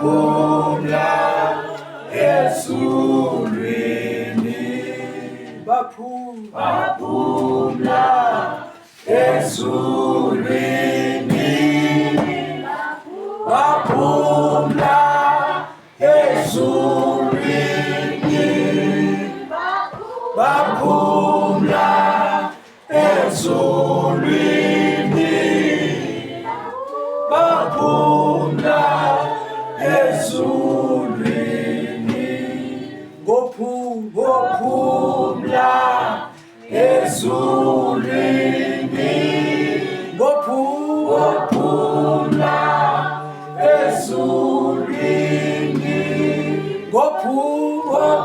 Baphumla ezulwini. Baphumla ezulwini. Baphumla ezulwini. Baphumla ezulwini. Baphumla ezulwini. Ngophumla ezulwini. Ngophumla ezulwini. Ngophumla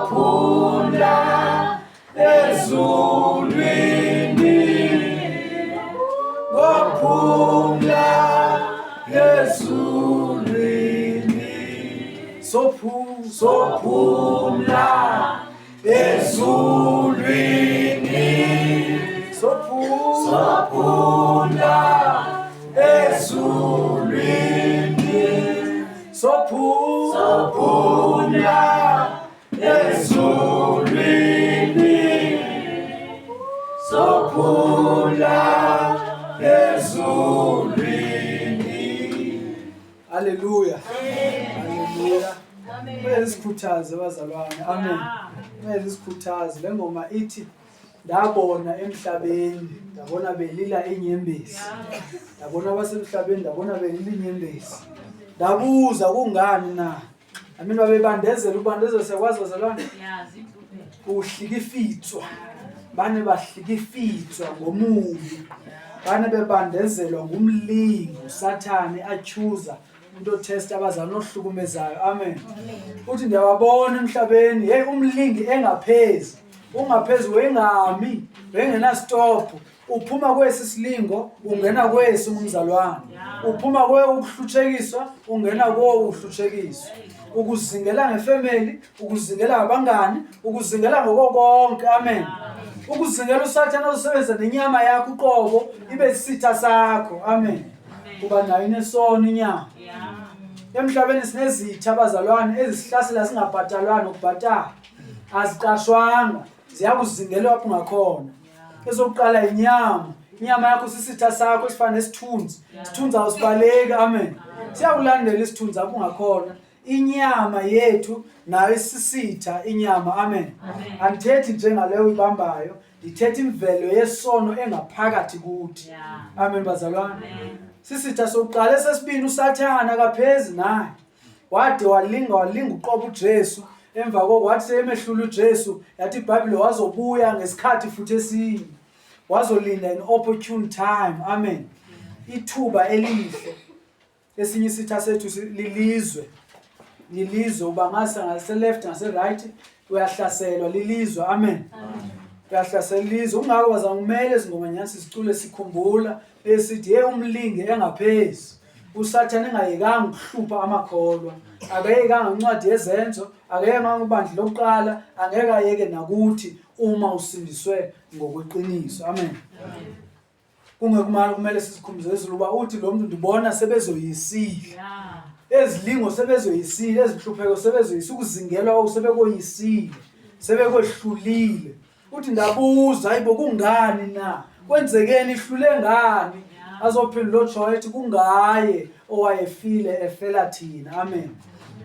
ezulwini. Ngophumla ezulwini. Sophumla ezulwini. Sophumla ezulwini. Sophumla ezulwini. Sophumla ezulwini. Haleluya. Haleluya. Kumele sikhuthaze bazalwane. Amen. Kumele sikhuthaze. Le ngoma ithi ndabona emhlabeni, ndabona belila inyembezi. Ndabona abasemhlabeni, ndabona belila inyembezi. Ndabuza kungani na? Amen, babebandezela ukubandezela, siyakwazi bazalwane? Uhlikifitswa. Bane bahlikifitswa ngomubi. Bane bebandezelwa ngumlingi uSathane achuza umuntu othesta abazali ohlukumezayo. Amen. Uthi ndiyawabona emhlabeni, hey, umlingi engaphezi, ungaphezi wengami, wengenastop. Uphuma kwesi silingo ungena kwesi umzalwane. Uphuma kwe ukuhlutshekiswa ungena ko ukuhlutshekiswa. Ukuzingela ngefamily, ukuzingela abangani, ukuzingela ngokokonke. Amen. Ukuzingela uSathane osebenza nenyama yakho uqobo ibe isitha sakho. Amen. Kuba nayo inesono inyama. Emhlabeni sinezitha abazalwane ezisihlasela singabhatalwanga nokubhatala. Aziqashwanga, ziyakuzingela lapho ungakhona. Ezokuqala inyama. Inyama yakho sisitha sakho esifana nesithunzi. Isithunzi awusibaleki. Amen. Siyakulandela isithunzi apho ungakhona. Inyama yethu nayo isisitha inyama. Amen. Andithethi njengaleyo uyibambayo, ndithetha imvelo yesono engaphakathi kuthi. Amen bazalwane. Sisitha sokuqala. Esesibini uSathana akaphezi naye. Wade walinga walinga uqobo uJesu, emva koko wathi seyemehlula uJesu, yathi iBhayibhile wazobuya ngesikhathi futhi esinye. Wazolinda an opportune time. Amen. Ithuba elihle. Esinye isitha sethu lilizwe. Lilizwe uba ngase ngase left ngase right uyahlaselwa lilizwe. Amen. Uyahlasela ilizwe. Ungako bazangumele izingoma nyani sisicule sikhumbula esithi hey, umlingi engaphezi. uSathane engayekanga ukuhlupha amakholwa, akayekanga incwadi yezenzo, akayekanga ibandla lokuqala, angeke ayeke nakuthi uma usindiswe ngokweqiniso. Amen. Kungekumane kumele sizikhumbuze izulu uba uthi lo muntu ndibona sebezoyisile. Ezilingo sebezoyisile, ezinhlupheko sebezoyisile, ukuzingelwa kwawo sebekoyisile, sebekwehlulile. Uthi ndabuza, hayibo kungani na? Kwenzekeni, ihlule ngani? Azophendula uJoy ethi kungaye owayefile efela thina. Amen.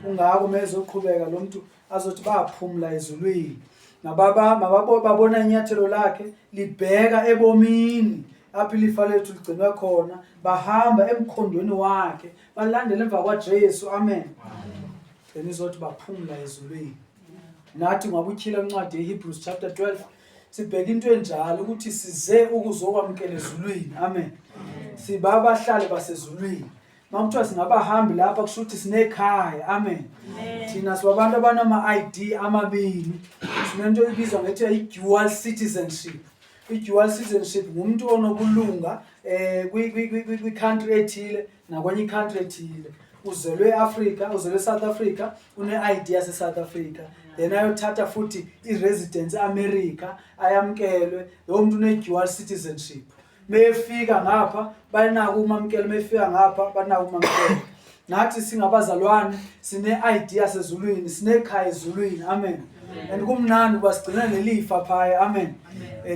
Kungako mezoqhubeka lo muntu azothi baphumla ezulwini. Nababa mababo babona inyathelo lakhe libheka ebomini apho ilifa lethu ligcinwe khona, bahamba emkhondweni wakhe, balandela emva kwaJesu. Amen. Then izothi baphumla ezulwini. Nathi ngabutyhila incwadi yeHebrews chapter 12 sibheka into enjalo ukuthi size ukuzokwamukela ezulwini. Amen. Sibabahlali basezulwini. Makuthiwa singabahambi lapha kusho ukuthi sinekhaya. Amen. Thina sibabantu abanama ID amabili. Sinento ebizwa ngethi i-dual citizenship. I-dual citizenship ngumuntu onobulunga kwi-country ethile nakwenye i-country ethile. Uzelwe e-Africa, uzelwe e-South Africa, une-ID yase-South Africa. Then ayothatha futhi i-residence e-America, ayamkelwe. Lowo muntu une-dual citizenship. Mefika ngapha banako ukumamukela, mefika ngapha banako ukumamukela. Nathi singabazalwane sine-ID yasezulwini, sinekhaya ezulwini. Amen. And kumnandi uba sigcina nelifa phaya. Amen.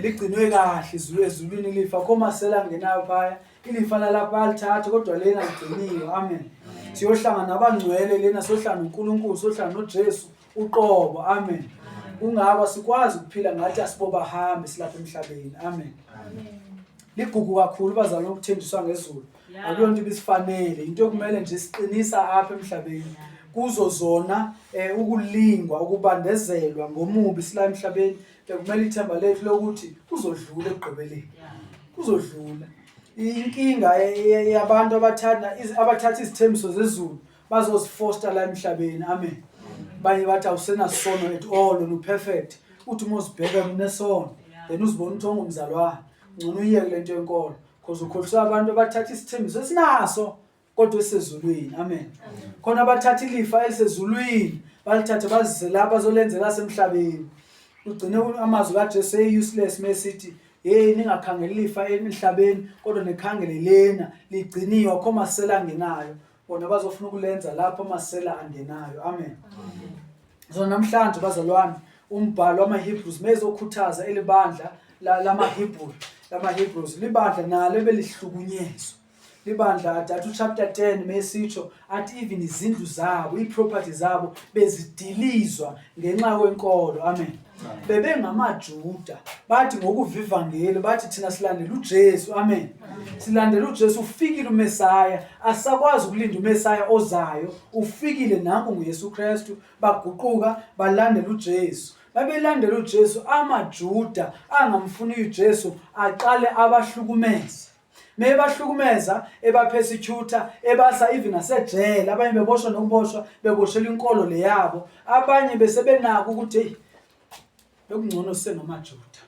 Ligcinwe kahle izulu ezulwini ilifa. Akho masela angenayo phaya. Ilifa lalapha alithathe kodwa lena ligciniwe. Amen. Siyohlangana nabangcwele lena, siyohlangana noNkulunkulu, siyohlangana noJesu uqobo. Amen. Kungako asikwazi ukuphila ngathi asibobahambi silapha emhlabeni. Amen. Ligugu kakhulu bazalwane ukuthenjiswa ngezulu. Akuyonto ibisifanele, into ekumele nje siqinisa apha emhlabeni. Kuzo zona ukulingwa, ukubandezelwa ngomubi sila emhlabeni, bekumele ithemba lethu lokuthi kuzodlula ekugqibeleni. Kuzodlula. Inkinga yabantu abathanda abathatha izithembiso zezulu bazozifosta la emhlabeni. Amen. Banye bathi awusenasono at all, wena uperfect. Uthi uma uzibheka unesono, then uzibona ukuthi ungumzalwane. Ngcono uyeke lento yenkolo. Because ukhohlisa abantu abathatha isithembiso esinaso kodwa esezulwini. Amen. Khona abathatha ilifa elisezulwini, balithathe bazise lapha bazolenzela semhlabeni. Ugcine amazwi kaJesu eyi-useless mesithi hey ningakhangeli ilifa emhlabeni kodwa nikhangele lena ligciniwe, akho masela angenayo. Bona bazofuna ukulenza lapho amasela angenayo. Amen. So namhlanje bazalwane umbhalo wamaHebrews mezokhuthaza elibandla lamaHebrew, lamaHebrews libandla nalo ebelihlukunyezwa. Libandla athi uchapter 10 mesitsho athi even izindlu zabo, iproperty zabo bezidilizwa ngenxa kwenkolo. Amen. BebengamaJuda bathi ngokuvivangeli bathi thina silandela uJesu. Amen. Silandela uJesu, ufikile uMesaya, asakwazi ukulinda uMesaya ozayo, ufikile nanku nguYesu Kristu. Baguquka balandela uJesu. Babelandela uJesu, amaJuda angamfuni uJesu aqale abahlukumeze. Mebahlukumeza ebapersecutor ebasa even nasejele, abanye beboshwa nokuboshwa beboshelwa inkolo leyabo, abanye besebenako ukuthi hey bekungcono sengamaJuda,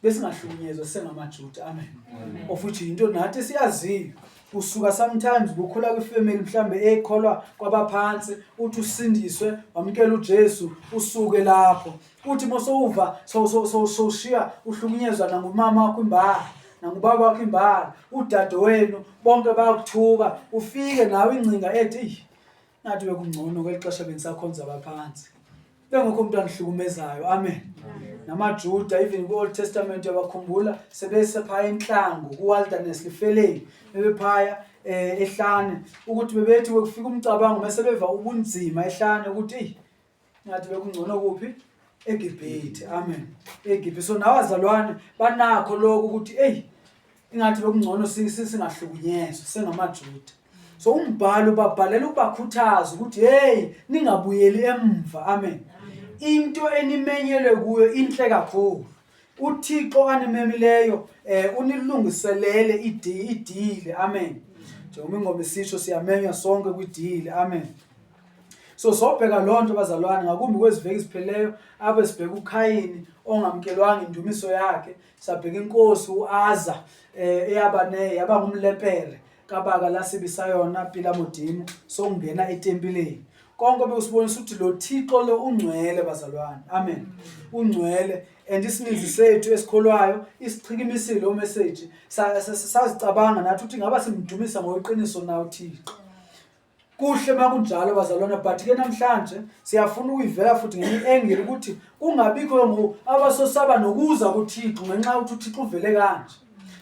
besingahlukunyezwa sengamaJuda. Amen. Of which into nathi siyaziyo usuka sometimes kukhula kwifamily mhlambe ekholwa kwabaphansi, uthi usindiswe wamkela uJesu usuke lapho, uthi mosowuva sowushiya uhlukunyezwa nangumama wakho imbala nangubaba wakho imbala udadewenu bonke bayakuthuka, ufike nawe ingcinga ethi ngathi bekungcono kweli xesha bengisakhonza abaphansi, bengekho umuntu angihlukumezayo. Amen. NamaJuda even ku-Old Testament uyabakhumbula sebesephaya enhlango ku-wilderness lifeleni, bebephaya ehlane, ukuthi bebethi bekufika umcabango mase beva ubunzima ehlane ukuthi eyi ngathi bekungcono kuphi eGibhithe. Amen. EGibhithe. So nabazalwane banakho lokho ukuthi eyi ingathi bekungcono singahlukunyezwa sengamaJuda. So umbhalo babhalela ukubakhuthaza ukuthi hey ningabuyeli emva. Amen. Into enimenyelwe kuyo inhle kakhulu. uThixo animemileyo unilungiselele idile. Amen. Njengoba ingoma isisho siyamenywa sonke kwidile. Amen. So sobheka lonto bazalwane ngakumbi kweziveki ezipheleyo apho sibheka uKhayini ongamkelwanga indumiso yakhe, sabheka inkosi uAza eyaba ne yaba ngumlepere kabaka lasibisa yona pila modimo sokungena etempileni. Konke bekusibonisa ukuthi lo Thixo lo ungcwele bazalwane. Amen. Ungcwele and isininzi sethu esikholwayo isichikimisile lo message, sazicabanga nathi ukuthi ngaba simdumisa ngokweqiniso na uThixo. Kuhle makunjalo bazalwane, but ke namhlanje siyafuna ukuyivela futhi ngenye angle ukuthi kungabikho ngoku abasosaba nokuza kuThixo ngenxa yokuthi uThixo uvele kanje.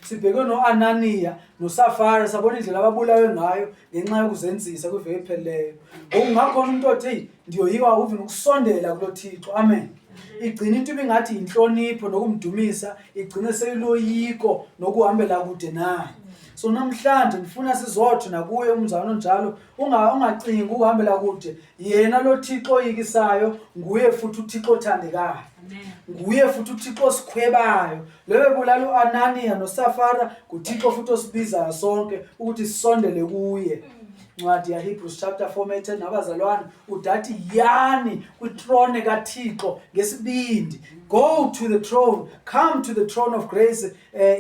Sibheke noAnaniya noSafara sabona indlela ababulawe ngayo ngenxa yokuzenzisa kwiveki ephelileyo. Ngokungakhona umuntu othi hey ndiyoyika uve nokusondela kulo Thixo. Amen. Igcina into ibingathi inhlonipho nokumdumisa, igcine seyiloyiko nokuhambela kude naye. So namhlanje ngifuna sizothi nakuye umzalwane onjalo, ungacingi ukuhambela kude. Yena lo Thixo oyikisayo nguye futhi uThixo othandekayo. Nguye futhi uThixo osikhwebayo. Loyo bulala uAnaniya noSafara nguThixo futhi osibizayo sonke ukuthi sisondele kuye. Ncwadi ya Hebrews chapter 4 methe nabazalwane udathi yani kwitrone kaThixo ngesibindi. Go to the throne, come to the throne of grace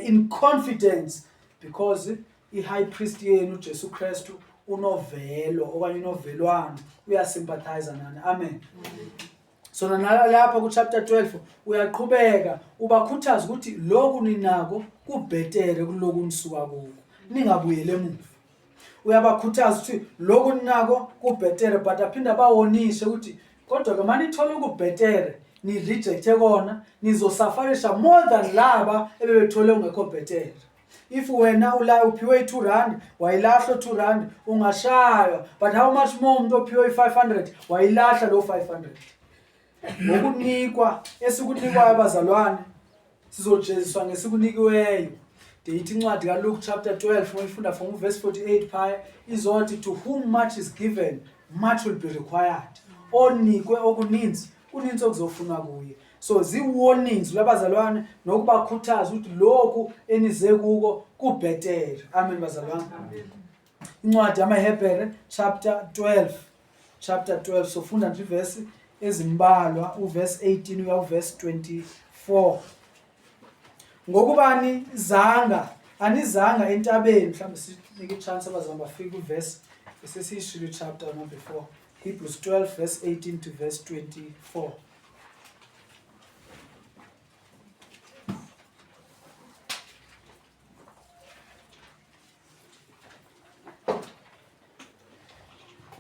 in confidence, because i-high priest yenu uJesu Kristu unovelo okanye unovelwano, uyasympathize nani. Amen. So nalapha ku chapter 12 uyaqhubeka ubakhuthaza ukuthi lokhu ninako kubhetere kuloku nisuka kuko, ningabuyele emuva. Uyabakhuthaza ukuthi lokhu ninako kubhetere, but aphinde abawonishe ukuthi kodwa ke manithole ukubhetere ni-rejecte kona, nizosafarisha more than laba ebebethole ungekho bhetere. If wena ula uphiwe i-2 rand wayilahla u-2 rand ungashaywa, but how much more umuntu ophiwe i-500 wayilahla lo 500. Ngokunikwa esikunikwayo abazalwane sizojeziswa ngesikunikiweyo. Ndiyithi incwadi kaLuke chapter 12 ngoyifunda from verse 48 phaya izothi to whom much is given much will be required. Onikwe okuninzi kuninzi okuzofunwa kuye. So zi-warnings labazalwane nokubakhuthaza ukuthi lokhu enize kuko kubhetere. Amen bazalwane. Incwadi yamaHebhere chapter 12 chapter 12 sofunda nje ivesi ezimbalwa uverse 18 uya uverse 24. Ngokubani zanga anizanga entabeni, mhlawumbe sinike ichance abazalwane bafike uverse esesiyishilo chapter number 4 Hebrews 12 verse 18 to verse 24.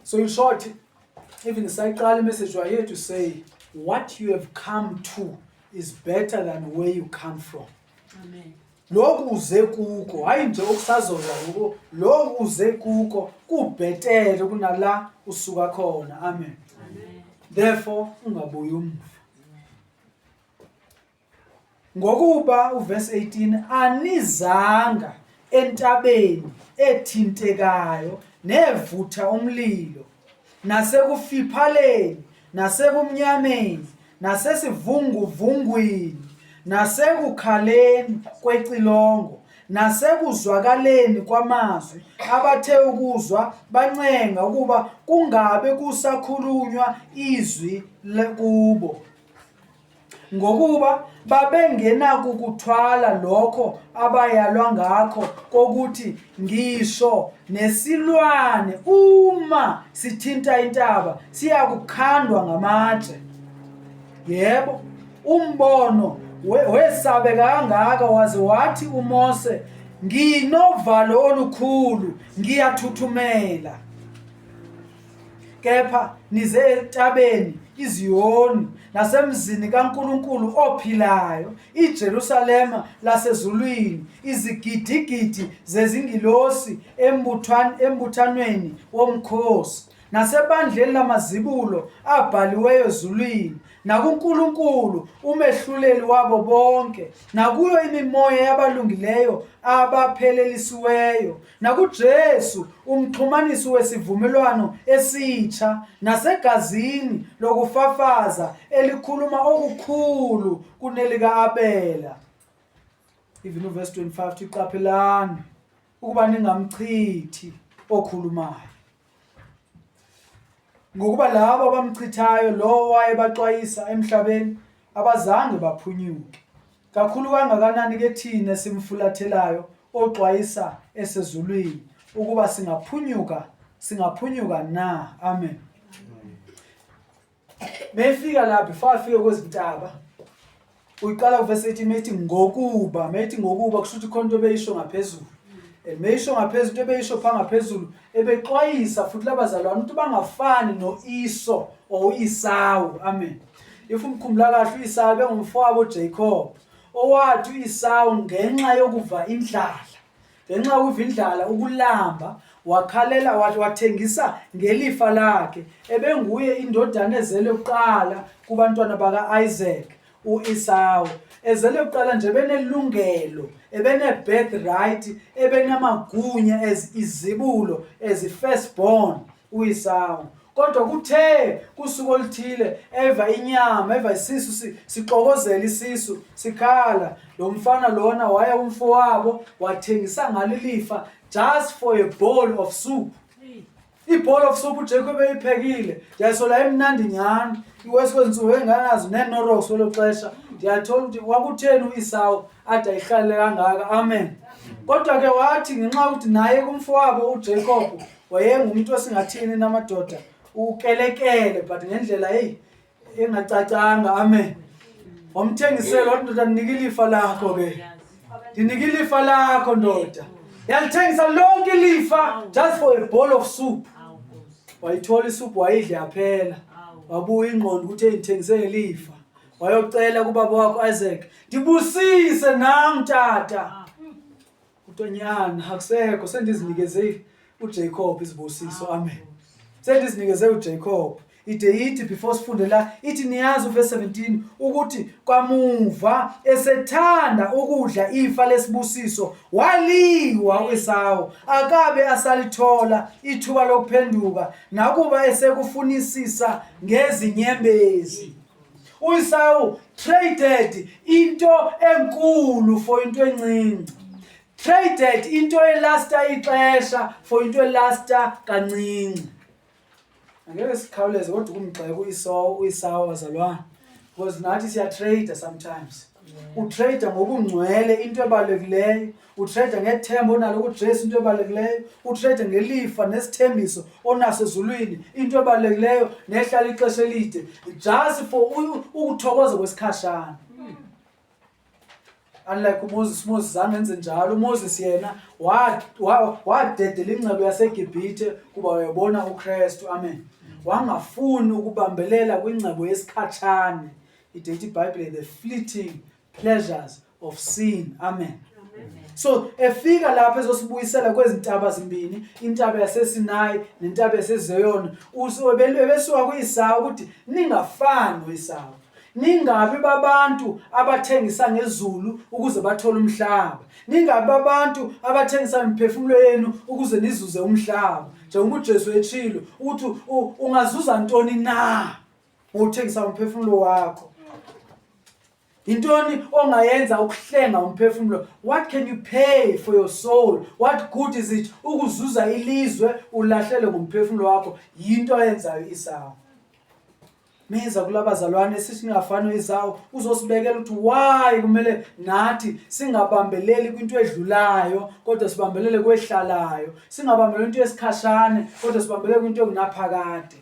So in short, even sayiqala message we are here to say what you have come to is better than where you come from. Amen. Lokhu uze kuko, hayi nje okusazoza kuko, lokhu uze kuko kubhetele kunala usuka khona. Amen. Amen. Therefore ungabuyi umva. Ngokuba uverse 18 anizanga entabeni ethintekayo nevutha umlilo nasekufiphaleni nasebumnyameni nasesivunguvungwini nasekukhaleni kwecilongo nasekuzwakaleni kwamazwi abathe ukuzwa bancenga ukuba kungabe kusakhulunywa izwi kubo. Ngokuba babengenakukuthwala lokho abayalwa ngakho kokuthi ngisho nesilwane uma sithinta intaba siyakukhandwa ngamatshe. Yebo, umbono wesabeka kangaka waze wathi uMose, nginovalo olukhulu, ngiyathuthumela. Kepha nize entabeni iZiyoni nasemzini kaNkulunkulu ophilayo, iJerusalema lasezulwini, izigidigidi zezingilosi embuthanweni womkhosi, nasebandleni lamazibulo abhaliweyo ezulwini, nakuNkulunkulu umehluleli wabo bonke, nakuyo imimoya yabalungileyo abaphelelisiweyo, nakuJesu umxhumanisi wesivumelwano esitsha, nasegazini lokufafaza elikhuluma okukhulu kunelika-Abela. Even uverse 25 uthi qaphelani ukuba ningamchithi okhulumayo. Ngokuba labo abamchithayo lowo wayebaxwayisa emhlabeni abazange baphunyuke. Kakhulu kangakanani ke thina esimfulathelayo oxwayisa esezulwini ukuba singaphunyuka singaphunyuka na? Amen. Mefika la before afike kwezintaba uyiqala kuvese ethi methi ngokuba methi ngokuba kusho ukuthi khona into ebeyisho ngaphezulu and meyisho ngaphezulu into ebeyisho pha ngaphezulu ebexwayisa futhi labazalwane ukuthi bangafani no-Iso or u-Isawu. Amen. If umkhumbula kahle u-Isawu bengumfowabo Jacob owathi u-Isawu ngenxa yokuva indlala ngenxa yokuva indlala ukulamba wakhalela wathi wathengisa ngelifa lakhe ebenguye indodana ezelwe kuqala kubantwana baka-Isaac u-Isawu ezelwe kuqala nje benelungelo ebene-birthright ebenamagunya as izibulo as first born uIsawu. Kodwa kuthe kusuku oluthile eva inyama eva isisu sixokozela isisu sikhala lo mfana lona waya kumfowabo wathengisa ngalo ilifa just for a bowl of soup. I-bowl of soup uJacob eyiphekile ndiyasola imnandi nyhani iwesi kwezi ntsuku enganazo neenorox kwelo xesha ndiyathola ukuthi kwakutheni uIsawu ade ayihlalele kangaka. Amen. Kodwa ke wathi ngenxa yokuthi naye kumfowabo uJacob wayengumuntu osingathini namadoda ukelekele but ngendlela hey engacacanga. Amen. Wamthengisela wathi ndoda ndinike ilifa lakho ke, ndinike ilifa lakho ndoda. Yalithengisa lonke ilifa just for a bowl of soup. Wayithola isoup wayidla yaphela. Wabuya ingqondo ukuthi engithengise ngelifa. Wayocela kubaba wakho Isaac, ndibusise nam tata. Utonyana akusekho sendizinikeze uJacob izibusiso. Amen. Sendizinikeze uJacob. Ide ithi before sifunde la ithi niyazi uverse 17 ukuthi kwamuva esethanda ukudla ifa lesibusiso waliwa uEsawu akabe asalithola ithuba lokuphenduka nakuba esekufunisisa ngezinyembezi. UEsawu traded into enkulu for into encinci. Traded into elasta ixesha for into elasta kancinci. Angeke sikhawuleze kodwa ukumgxeka uEsawu uEsawu bazalwane because nathi siyatrade sometimes. Utrade ngobungcwele into ebalulekileyo, utrade ngethemba onalo kuJesu into ebalulekileyo, utrade ngelifa nesithembiso onaso ezulwini into ebalulekileyo nehlala ixesha elide just for ukuthokoza kwesikhashana. Unlike uMoses, uMoses zange enze njalo. UMoses yena wadedela ingcebo yaseGibhithe kuba wayebona uKristu. Amen. Wangafuni ukubambelela kwingcebo yesikhatshane. Ide ithi iBhayibhile the fleeting pleasures of sin. Amen. So efika lapha ezosibuyisela kwezi ntaba zimbini, intaba yaseSinayi nentaba yaseZiyoni, ubesuka kuIsawu ukuthi ningafani noIsawu. Ningabi babantu abathengisa ngezulu ukuze bathole umhlaba. Ningabi babantu abathengisa imiphefumulo yenu ukuze nizuze umhlaba. Njengoba uJesu etshilo ukuthi ungazuza ntoni na ngokuthengisa umphefumulo wakho. Yintoni ongayenza ukuhlenga umphefumulo? What can you pay for your soul? What good is it ukuzuza ilizwe ulahlele ngomphefumulo wakho? Yinto ayenzayo Isawu. Meza kulabazalwane sisingafani noEsawu uzosibekela ukuthi why kumele nathi singabambeleli kwinto edlulayo kodwa sibambelele kwehlalayo, singabambeleli into yesikhashane kodwa sibambelele kwinto engunaphakade.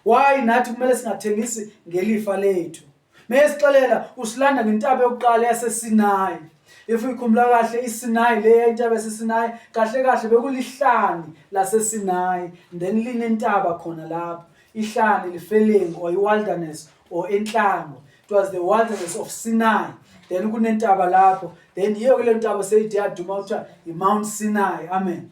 Why nathi kumele singathengisi ngelifa lethu? Mesixelela usilanda ngentaba yokuqala yaseSinayi. If uyikhumbula kahle iSinayi le intaba yaseSinayi kahle kahle bekulihlani laseSinayi then linentaba khona lapho. Ihlane lifelengu or i-wilderness or enhlango. It was the wilderness of Sinai. Then kunentaba lapho. Then yiyo ke le ntaba seyide yaduma kuthiwa i-Mount Sinai. Amen.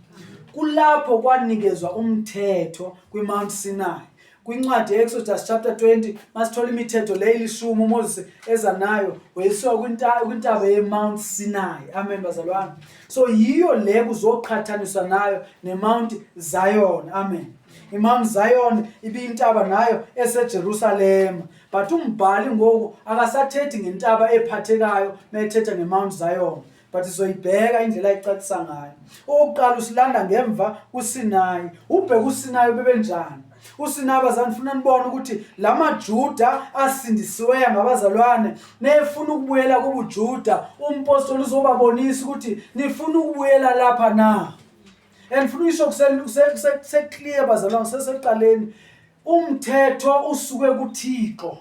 Kulapho kwanikezwa umthetho kwi-Mount Sinai. Kwincwadi ye-Exodus chapter 20 masithola imithetho le ilishumi uMoses eza nayo wayisiwa kwintaba ye-Mount Sinai. Amen bazalwane. So yiyo le kuzoqhathaniswa nayo ne-Mount Zion. Amen. IMount Zion ibiyintaba nayo eseJerusalema. But umbhali ngoku akasathethi ngentaba ephathekayo methetha ngeMount Zion. But sizoyibheka indlela ayicacisa ngayo. Okokuqala usilanda ngemva kuSinayi. Ubheka uSinayi ubebenjani. USinayi bazalwane funa nibone ukuthi la maJuda asindisiweyo ngabazalwane nefuna ukubuyela kubuJuda umpostoli uzobabonisa ukuthi nifuna ukubuyela lapha na. And funa uyisho kuse-clear bazalwane sesekuqaleni umthetho usuke kuThixo.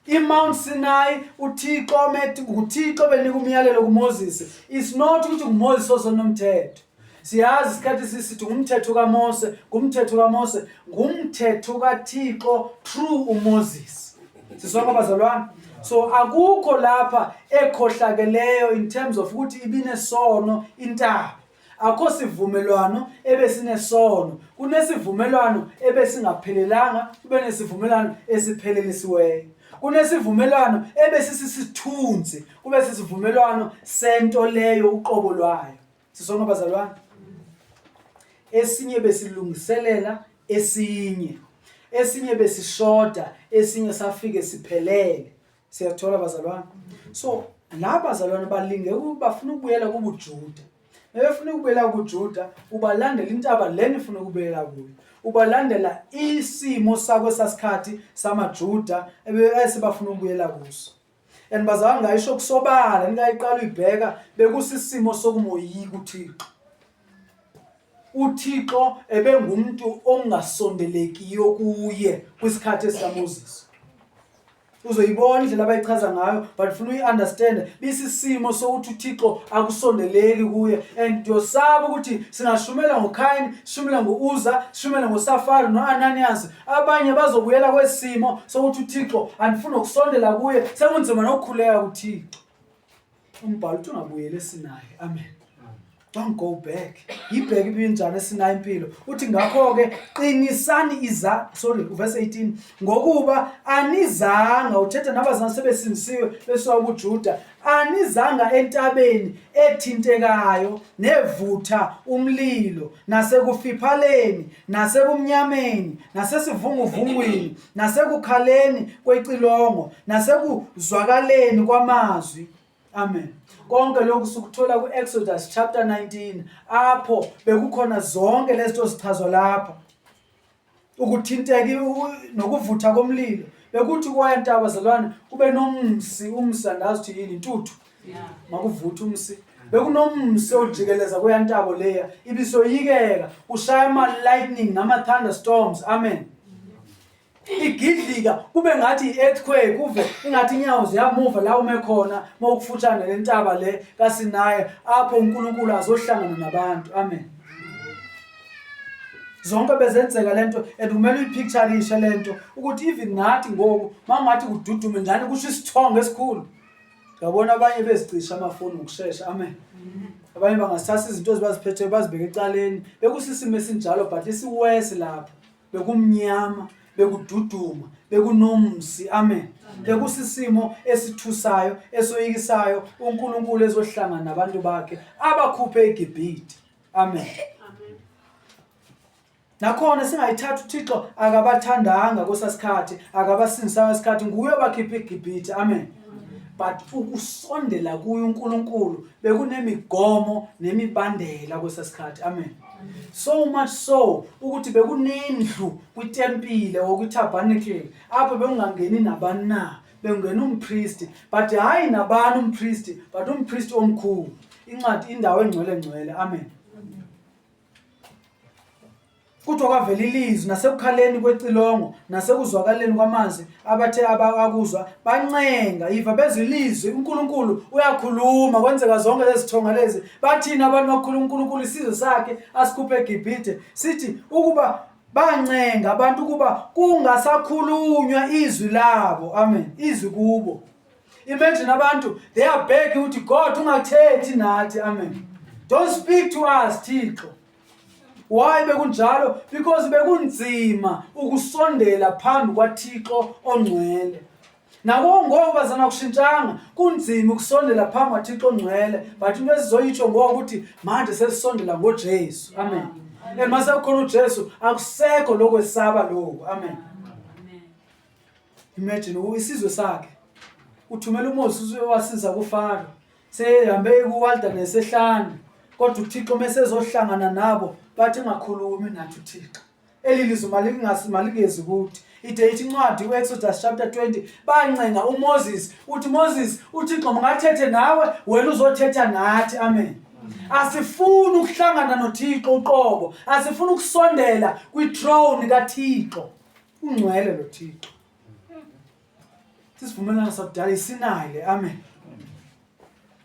IMount Sinai uThixo methi nguThixo benika umyalelo kuMoses. It's not ukuthi nguMoses ozonomthetho. Siyazi isikhathi sisithi ngumthetho kaMose, ngumthetho kaMose, ngumthetho kaThixo through uMoses. Sisonke bazalwane. So akukho lapha ekhohlakeleyo in terms of ukuthi ibinesono intaba. Akho sivumelwano ebesinesono, kunesivumelwano ebesingaphelelanga, kube nesivumelwano esiphelelisiweyo. Kunesivumelwano ebesisisithunzi, kube sisivumelwano sento leyo uqobo lwayo. Sisonke bazalwane. Esinye besilungiselela esinye. Esinye besishoda, esinye safike siphelele. Siyathola bazalwane. So la bazalwane balinge bafuna ukubuyela kubuJuda. Bebefuna ukubuyela kuJuda, ubalandela intaba lena ifuna ukubuyela kuyo. Ubalandela isimo sakho sasikhathi samaJuda ebesebafuna ukubuyela kuso. And bazalwane ngayisho kusobala ningayiqala uyibheka bekusisimo sokumoyika uThixo. UThixo ebengumuntu ongasondelekiyo kuye kwisikhathi esikaMoses. Uzoyibona indlela abayichaza ngayo, but funa uyi-understand bisisimo sokuthi uThixo akusondeleki kuye, and ndiyosaba ukuthi singashumela ngoKhayini, sishumele ngo-Uza, sishumele ngoSafari no-Ananias, abanye bazobuyela kwesimo sokuthi uThixo andifuni nokusondela kuye, sekunzima nokukhuleka kuThixo. Umbhalo uthi ungabuyeli eSinayi. Amen. Don't go back. Yibheke ibinjani esinayo impilo. Uthi ngakho-ke qinisani iza, sorry, uverse 18. Ngokuba anizanga, uthetha nabazana sebesindisiwe besuka kuJuda, anizanga entabeni ethintekayo nevutha umlilo, nasekufiphaleni, nasebumnyameni, nasesivunguvungwini, nasekukhaleni kwecilongo, nasekuzwakaleni kwamazwi. Amen. Konke lokhu sikuthola ku-Exodus chapter 19, apho bekukhona zonke lezi zinto zichazwa lapha. Ukuthinteka nokuvutha komlilo. Bekuthi kwaya ntaba zalwane kube nomsi, umsi andazi ukuthi yini, intuthu. Makuvutha umsi. Bekunomsi ojikeleza kuya ntabo leya, ibisoyikeka, ushaya ama-lightning nama-thunderstorms. Amen. Igidlika kube ngathi i-earthquake, uve ingathi inyawo ziyamuva la ume khona mawukufutshane le ntaba le kaSinayi, apho uNkulunkulu azohlangana nabantu. Amen. Zonke bezenzeka lento, and kumele uyipictureishe lento ukuthi even nathi ngoku mangathi kududume njani, kusho isithongo esikhulu. Ngiyabona abanye bezicisha amafoni ngokushesha. Amen. Abanye bangasithatha izinto ezibaziphethe bazibeke ecaleni. Bekusisimo esinjalo, but isiwesi lapho. Bekumnyama, bekududuma, bekunomsi. Amen. Bekusisimo esithusayo, esoyikisayo, uNkulunkulu ezohlangana nabantu bakhe abakhuphe eGibhithe. Amen. Nakhona singayithatha, uThixo akabathandanga kwesasikhathi, akabasindisanga isikhathi, nguye obakhipha eGibhithe. Amen. But ukusondela kuye uNkulunkulu bekunemigomo nemibandela kwesasikhathi. Amen. So much so ukuthi bekunendlu kwitempile or kwitabernacle apho bekungangeni nabani na, bekungena umpristi, but hayi nabani umpristi, but umpristi omkhulu. Incwadi, indawo engcwele ngcwele. Amen. Kuthiwa kwavela ilizwi nasekukhaleni kwecilongo nasekuzwakaleni kwamanzi, abathe abakuzwa bancenga. Yiva bezwa ilizwi, uNkulunkulu uyakhuluma, kwenzeka zonke lezi thonga lezi. Bathini abantu bakhuluma uNkulunkulu isizwe sakhe asikhuphe eGibhithe? Sithi ukuba bancenga abantu ukuba kungasakhulunywa izwi labo. Amen. Izwi kubo. Imagine abantu, they are begging ukuthi God ungathethi nathi. Amen. Don't speak to us, Thixo. Why bekunjalo? Because bekunzima ukusondela phambi kwaThixo ongcwele. Nako ngoba bazana kushintshanga, kunzima ukusondela phambi kwaThixo ongcwele, but into esizoyitsho ngokuthi manje sesisondela ngoJesu. Amen. And mase kukhona uJesu akusekho lokwesaba lokho. Amen. Imagine isizwe sakhe uthumela uMoses uyowasiza kuFaro, sehambe ku-wilderness ehlane, kodwa uThixo mesezohlangana nabo bathi engakhulumi nathi uThixo, eli lizwi malingezi kuthi. Ide ithi incwadi u-Exodus chapter 20, bancenga uMoses, uthi Moses, uThixo mangathethe nawe, wena uzothetha nathi. Amen. Asifuni ukuhlangana noThixo uqobo, asifuni ukusondela kwithrone kaThixo. Ungcwele lo Thixo. Sisivumelwano sakudala isinayi le. Amen.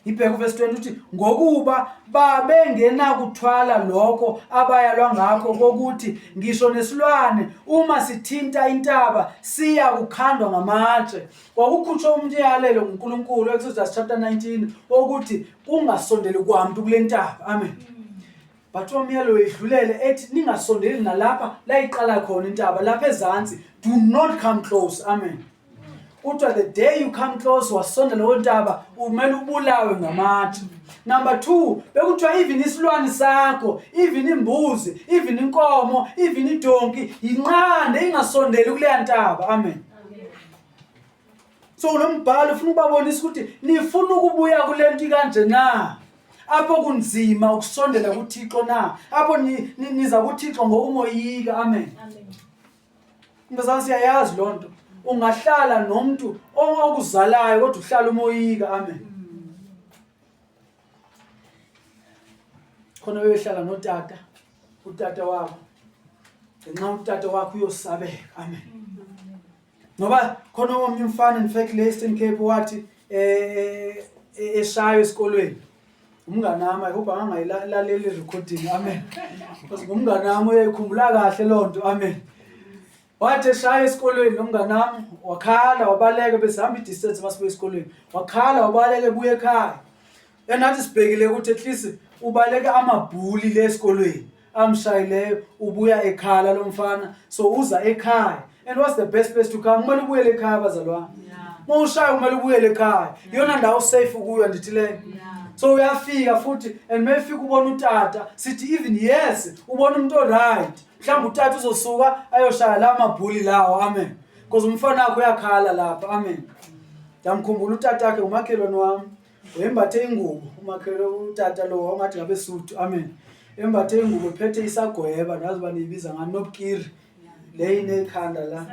Ibheke uverse 20, uthi ngokuba babengenakuthwala lokho abayalwa ngakho, kokuthi ngisho nesilwane uma sithinta intaba siya kukhandwa ngamatshe. Kwakukhutshwa umyalelo nguNkulunkulu, Exodus chapter 19, wokuthi kungasondeli kwamntu kule ntaba. Amen. But umyalo wedlulele ethi ningasondeli nalapha layiqala khona intaba, lapha ezansi, do not come close. Amen. Kuthiwa the day you come close, wasondela kontaba, umele ubulawe ngamatshe. Number 2, bekuthiwa even isilwane sakho, even imbuzi, even inkomo, even idonki, yinqande ingasondeli kuleya ntaba. Amen. So lo mbhalo ufuna ukubabonisa ukuthi nifuna ukubuya kule nto kanje na, apho kunzima ukusondela kuThixo na, apho niza kuThixo ngokumoyika. Amen. Mbazana, siyayazi loo nto. Ungahlala nomuntu okuzalayo kodwa uhlala umoyika. Amen. Khona bebehlala notata, utata wabo, ngenxa utata wakho uyosabeka. Amen. Ngoba khona omnye umfana in fact le Eastern Cape wathi eh, eh, eshaywa esikolweni. Umngane wami, I hope angangayilaleli recording. Amen. Because ngumngane wami uyayikhumbula kahle loo nto. Amen. Wathi eshaya esikolweni nomngane wami wakhala wabaleka besihamba i-distance masibuya esikolweni. Wakhala wabaleka ebuya ekhaya. Enathi sibhekile ukuthi at least ubaleka amabhuli le esikolweni amshayileyo ubuya ekhala lo mfana so uza ekhaya and what's the best place to come kumele ubuyele ekhaya bazalwane uma ushaya kumele ubuyele ekhaya iyona ndawo safe kuyo andithi leyo so uyafika futhi and mayefika ubona utata sithi even yes ubona umuntu oright mhlawumbe utata uzosuka ayoshaya la mabhuli lawo amen because umfana wakhe uyakhala lapha amen ndamkhumbula utata wakhe umakhelwane wami Wembathe ingubo umakhelo utata lo ongathi ngabe suthu amen. Embathe ingubo ephethe isagweba nazi uba niyibiza ngani nobukiri le inekhanda la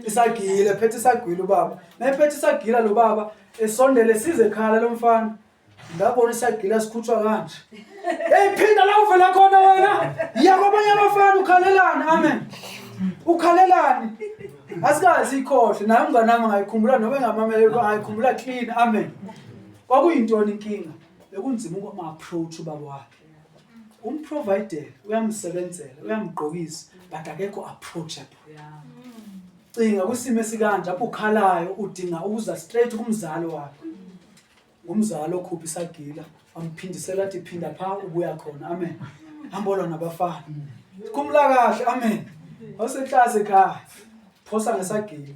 isagila ephethe isagwila ubaba mayephethe isagila lo baba esondele size ekhala lo mfana ndabona isagila sikhutshwa kanje hey phinda la uvela khona wena yiya kwabanye abafana ukhalelani amen ukhalelani asikaze ikhohle naye umngane wami ngayikhumbula noma engamamele ngayikhumbula clean amen kwakuyintoni inkinga bekunzima ukuma-approach ubaba wakhe umprovidele uyamsebenzela uyamgqokisa but akekho approachable cinga kwisimo esikanje apho ukhalayo udinga ukuza straight kumzali wakho ngumzali okhupha isagila amphindisela athi phinda pha ubuya khona amen hambolwa nabafana khumula kahle amen awusenhlase ekhaya phosa ngesagila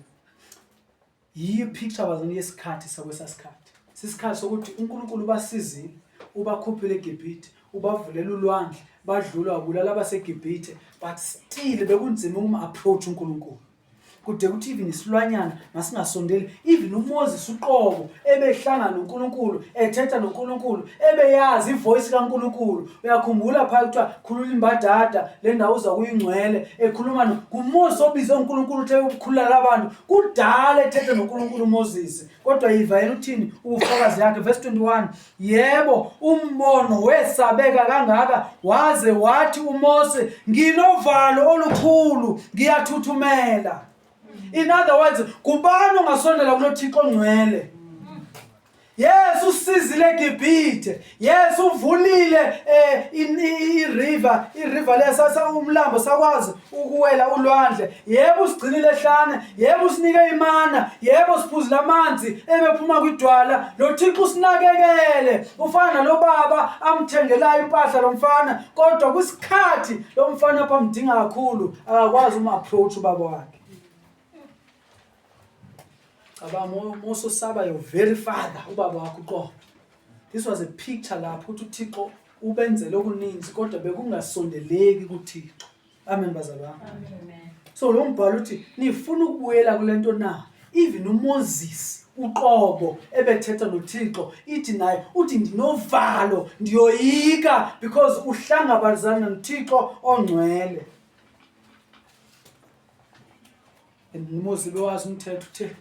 yiyo picture bazona yesikhathi sakwesasikhathi sisikhathi sokuthi uNkulunkulu ubasizile ubakhuphile eGibhithe ubavulela ulwandle badlula wabulala abaseGibhithe but still bekunzima ukuma approach uNkulunkulu kude kuthi even isilwanyana masingasondeli even uMoses uqobo ebehlangana noNkulunkulu ethetha noNkulunkulu ebeyazi ivoice kaNkulunkulu uyakhumbula phaya kuthiwa khulula imbadada le ndawo uza kuyingcwele ekhuluma nguMoses obizwe uNkulunkulu uthe ukukhulula labantu kudala ethetha noNkulunkulu uMoses kodwa yiva yena uthini ubufakazi yakhe verse 21 Yebo, umbono wesabeka kangaka waze wathi uMose, nginovalo olukhulu, ngiyathuthumela. In other words, kubani ongasondela kulo Thixo ongcwele? Yes, usizile eGibhithe. Yes, uvulile eh i-river, i-river lesa umlambo sakwazi ukuwela ulwandle. Yebo usigcinile ehlane, yebo usinike imana, yebo siphuzile amanzi ebephuma kwidwala. Lo Thixo usinakekele. Ufana nalo baba amthengelayo impahla lo mfana, kodwa kwisikhathi lo mfana apha amdinga kakhulu, akakwazi uma approach ubaba wakhe. Cabanga Mose usaba your very father, ubaba wakho uqobo. This was a picture lapho ukuthi uThixo ubenzele okuninzi kodwa bekungasondeleki kuThixo. Amen bazalwane. Amen. So lo mbhalo uthi nifuna ukubuyela kule nto na? Even uMoses uqobo ebethetha noThixo ithi naye uthi ndinovalo ndiyoyika because uhlangabazana noThixo ongcwele. And uMoses bewazi umthetho uthe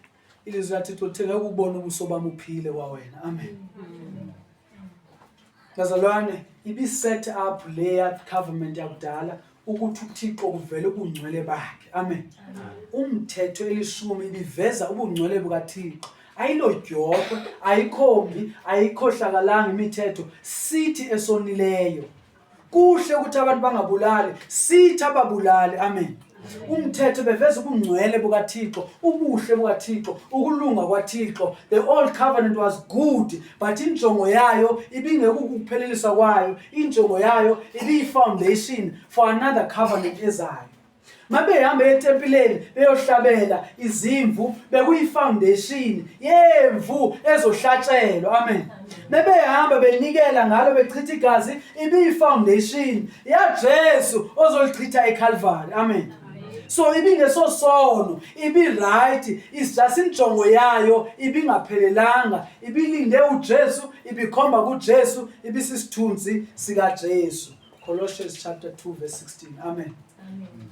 ilizwi laThixo lithe ngeke ubone ubuso bami uphile kwawena. Amen. Bazalwane, ibi-set up leya covenant yakudala ukuthi uThixo kuvele ubungcwele bakhe. Amen. Umthetho elishumi ibiveza ubungcwele bukaThixo. Ayilodyokwe, ayikhombi, ayikhohlakalanga imithetho sithi esonileyo. Kuhle ukuthi abantu bangabulali, sithi ababulali. Amen. Umthetho beveza ubungcwele bukaThixo, ubuhle bukaThixo, ukulunga kwaThixo. The old covenant was good, but injongo yayo ibingekukuphelelisa kwayo, injongo yayo ibiyi-foundation for another covenant ezayo. Mabehamba etempileni beyohlabela izimvu bekuyi-foundation yemvu ezohlatshelwa. Amen. Bebehamba benikela ngalo bechitha igazi ibiyi-foundation yaJesu ozolichitha eCalvary. Amen. So ibingesosono, ibi-right, it's just injongo yayo ibingaphelelanga, ibilinde uJesu, ibikhomba kuJesu, ibisisithunzi sikaJesu. Colossians chapter 2 verse 16. Amen. Amen.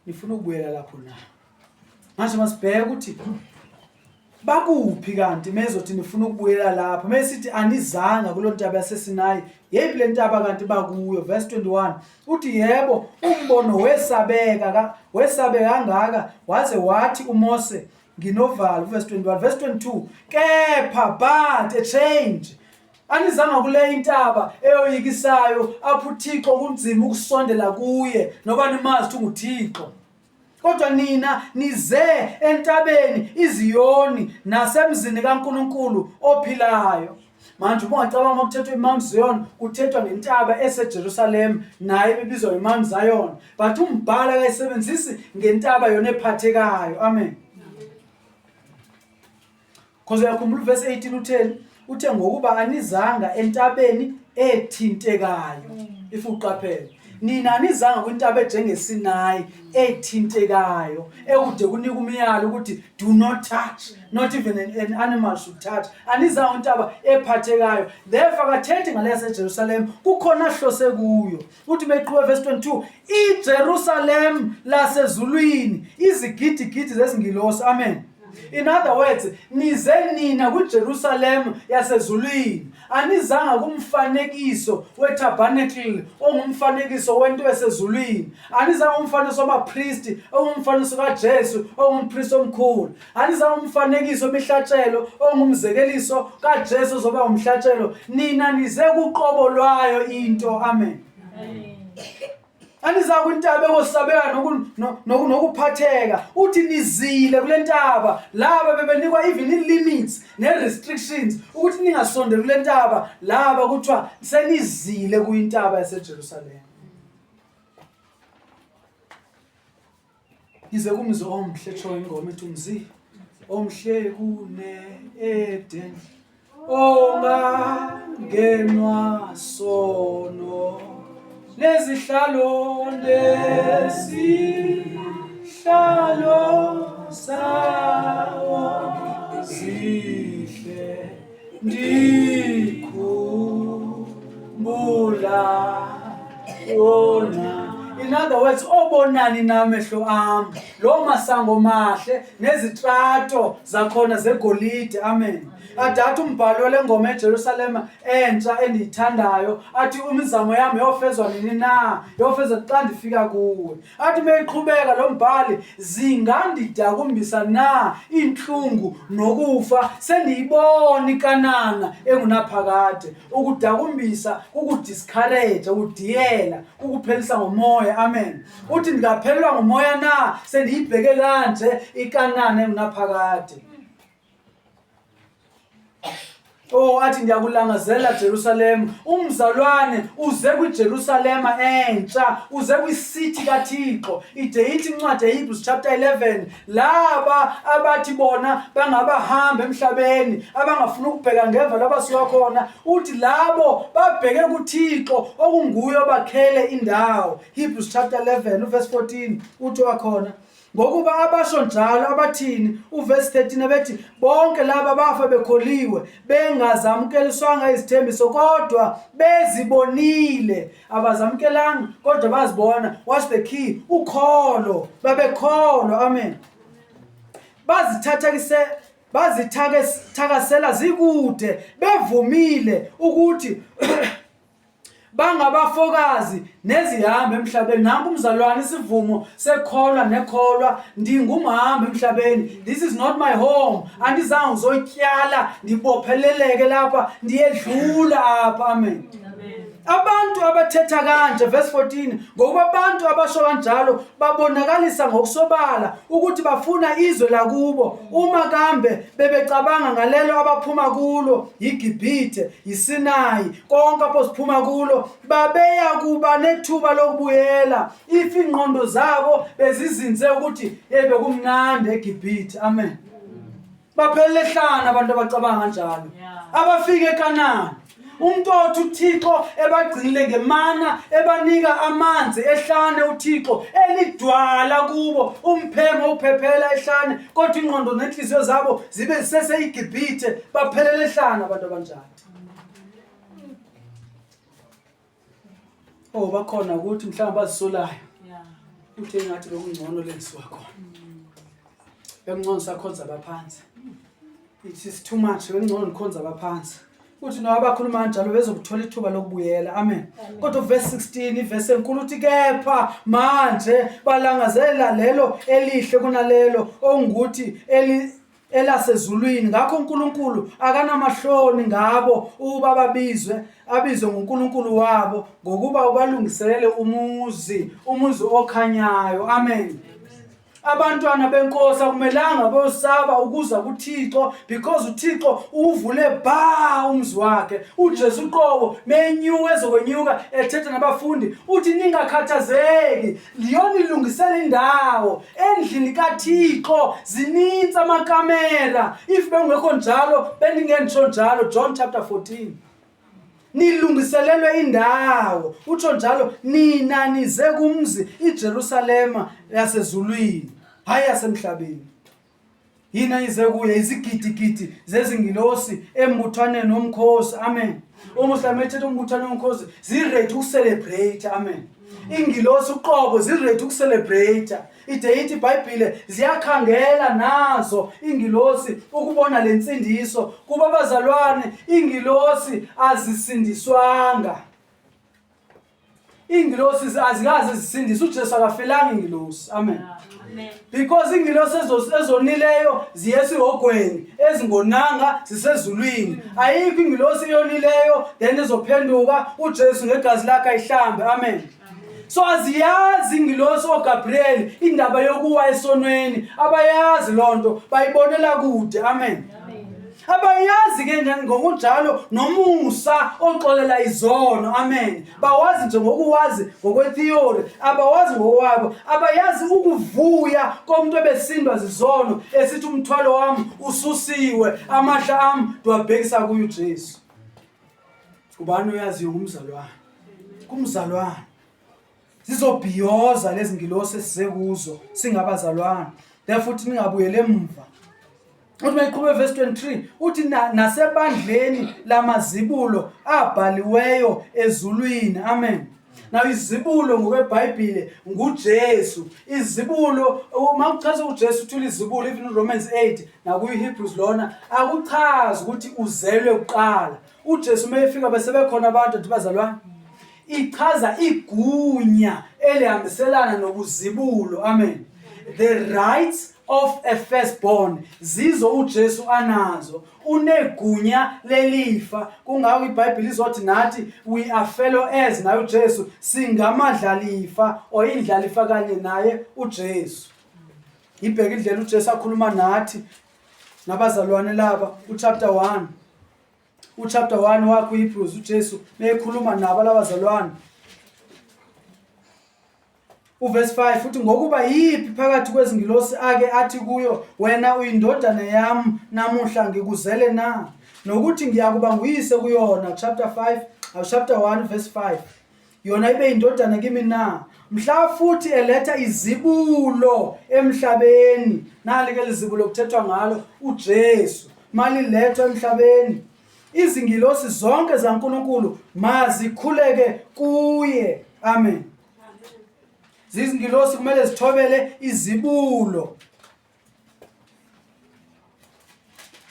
Nifuna ukubuyela lapho na? Manje masibheke ukuthi Bakuphi kanti mezothi nifuna ukubuyela lapho? Mesithi anizanga kuloo ntaba yaseSinayi, yeyiphi le ntaba kanti bakuyo? Verse 21 uthi yebo, umbono wesabeka ka wesabeka kangaka waze wathi uMose nginovalo. Verse 21, verse 22 kepha but a change anizanga kule intaba eyoyikisayo apho uThixo kunzima ukusondela kuye noba nimazi ukuthi unguThixo. Kodwa nina nize entabeni iZiyoni nasemzini kaNkulunkulu ophilayo. Manje uma ungacabanga uma kuthethwa iMount Zion kuthethwa ngentaba eseJerusalem nayo ibizwa ngeMount Zion. But umbhalo akayisebenzisi ngentaba yona ephathekayo. Amen. Cause uyakhumbula uverse 18 utheni? Uthe ngokuba anizanga entabeni ethintekayo. If uqaphele. Nina anizanga kwintaba enjengeSinayi ethintekayo ekude kunika umyalo ukuthi do not touch, not even an animal should touch. Anizanga kwintaba ephathekayo. Therefore akathethi ngale yaseJerusalem, kukhona ahlose kuyo. Uthi meqhuba verse 22, iJerusalem lasezulwini, izigidigidi zezingilosi. Amen. In other words, nize nina kwiJerusalem yasezulwini. Anizanga kumfanekiso wetabernacle ongumfanekiso wento esezulwini. Anizanga umfanekiso wamapristi ongumfanekiso kaJesu ongumpristi omkhulu. Anizanga umfanekiso wemihlatshelo ongumzekeliso kaJesu ozoba umhlatshelo. Nina nize kuqobo lwayo into. Amen. Amen. Aniza kwintaba ekosabeka nokuphatheka uthi nizile kule ntaba laba bebenikwa even i-limits ne-restrictions ukuthi ningasondeli kule ntaba laba kuthiwa senizile kuyintaba yaseJerusalema. Ngize kumzi omhle tsho ingoma ethi umzi omhle kune Eden ongangenwa sono nezihlalo nesihlalo sawo sihle ndikhumbula wona. In other words, obonani namehlo am loo masango mahle nezitrato zakhona zegolide. Amen. Adatha umbhalo wale ngoma eJerusalema entsha endiyithandayo athi imizamo yam yofezwa nini na, yofezwa xa ndifika kuwe. Athi meyiqhubeka lo mbhali, zingandidakumbisa na iintlungu nokufa sendiyibona iKanana engunaphakade. Ukudakumbisa kukudiscourage, ukudiyela, kukuphelisa ngomoya. Amen. Uthi ndingaphelelwa ngumoya na sendiyibheke kanje iKanana engunaphakade. Oh athi ndiyakulangazela Jerusalem. Umzalwane uze kwiJerusalema entsha, uze kwisithi kaThixo. Ide ithi incwadi yeHebrews chapter 11, laba abathi bona bangabahamba emhlabeni, abangafuni ukubheka ngemva labasuka khona, uthi labo babheke kuThixo okunguye obakhele indawo. Hebrews chapter 11 uverse 14 uthi wakhona Ngokuba abasho njalo abathini uvesi 13 abethi bonke laba bafa bekholiwe bengazamukeliswanga izithembiso kodwa bezibonile abazamukelanga kodwa bazibona. What's the key? Ukholo, babekholwa. Amen. Bazithathakise bazithakasela zikude bevumile ukuthi bangabafokazi nezihambi emhlabeni. Nanku umzalwane isivumo sekholwa nekholwa, ndingumhambi emhlabeni, this is not my home, andizange ngizotyala ndibopheleleke lapha, ndiyedlula apha. Amen. Abantu abathetha kanje, verse 14, ngokuba abantu abasho kanjalo babonakalisa ngokusobala ukuthi bafuna izwe lakubo, uma kambe bebecabanga ngalelo abaphuma kulo, yiGibhithe, yiSinayi, konke apho siphuma kulo, babeya kuba nethuba lokubuyela if ingqondo zabo bezizinze ukuthi hey bekumnandi eGibhithe. Amen. Baphelele ehlane abantu abacabanga kanjalo, abafike eKanani. Umuntu othi uThixo ebagcinile ngemana, ebanika amanzi ehlane, uThixo elidwala kubo, umphemo uphephela ehlane, kodwa ingqondo nenhliziyo zabo zibe ziseseyiGibhithe. Baphelele ehlane abantu abanjalo. Oh, bakhona ukuthi mhlawumbe bazisolayo. Uthe ngathi bekungcono lengisuka khona. Bekungcono sakhonza abaphansi. It is too much, bengcono ngikhonza abaphansi. Uthi no abakhuluma kanjalo bezokuthola ithuba lokubuyela. Amen. Kodwa verse 16 ivesi enkulu uthi kepha manje balangazela lelo elihle kunalelo ongukuthi eli elasezulwini ngakho uNkulunkulu akanamahloni ngabo ukuba babizwe abizwe nguNkulunkulu wabo ngokuba ubalungiselele umuzi umuzi okhanyayo amen Abantwana benkosi akumelanga bosaba ukuza kuThixo because uThixo uvule ba umzi wakhe. UJesu uqobo menyuka ezokwenyuka ethetha nabafundi uthi ningakhathazeki liyonilungisela indawo endlini kaThixo zininzi amakamera if bengekho njalo bendingentsho njalo John chapter 14 Nilungiselelwe indawo, utsho njalo, nina nize kumzi iJerusalema yasezulwini, hayi yasemhlabeni. Yina ize kuye izigidigidi zezingilosi embuthwaneni womkhosi. Amen. Umuhlame ethetha umbuthwano womkhosi ziredi ukucelebrate. Amen. Ingilosi uqobo ziredi ukucelebrate. Ide ithi iBhayibhile ziyakhangela nazo iingilosi ukubona le ntsindiso kuba abazalwane iingilosi azisindiswanga. Iingilosi azikaze zisindiswe, uJesu akafelanga iingilosi. Amen. Amen. Because iingilosi ezonileyo ziye esihogweni, ezingonanga zisezulwini. Ayikho ingilosi eyonileyo then izophenduka uJesu ngegazi lakhe ayihlambe. Amen. So aziyazi ingilosi oGabriel indaba yokuwa esonweni, abayazi lonto, bayibonela kude. Amen. Abayazi ke ngokunjalo nomusa oxolela izono. Amen. Bawazi nje ngokuwazi ngokwetheory, abawazi ngokwabo, abayazi ukuvuya komuntu ebesindwa zizono esithi umthwalo wami ususiwe, amahla ami ndiwabhekisa kuye uJesu. Ubani oyaziyo ngumzalwane? Kumzalwane. Zizobhiyoza lezi ngilosi esize kuzo singabazalwane. Therefore uthi ningabuyele emva. Uthi mayiqhube verse 23 uthi nasebandleni lamazibulo abhaliweyo ezulwini. Amen. Now izibulo ngokweBhayibhile nguJesu. Izibulo uma kuchaza uJesu uthi ulizibulo even Romans 8 nakuyi-Hebrews lona akuchazi ukuthi uzelwe kuqala. UJesu uma efika bese bekhona abantu athi bazalwane ichaza igunya elihambiselana nobuzibulo. Amen. The rights of a firstborn zizo uJesu anazo unegunya lelifa kungako iBhayibheli izothi nathi we are fellow heirs naye uJesu singamadlalifa or indlalifa kanye naye uJesu ibheke indlela uJesu akhuluma nathi nabazalwane laba uchapter 1 uchapter 1 wakho uHebrews uJesu mekhuluma nabo labazalwane Uverse 5 uthi ngokuba yiphi phakathi kwezingilosi ake athi kuyo wena uyindodana yami namuhla ngikuzele na nokuthi ngiyakuba nguyise kuyona chapter 5 chapter 1 verse 5 yona ibe indodana kimi na mhla futhi eletha izibulo emhlabeni nali ke lizibulo kuthethwa ngalo uJesu malilethwa emhlabeni izingilosi zonke zaNkulunkulu mazikhuleke kuye amen Zizingilosi kumele zithobele izibulo.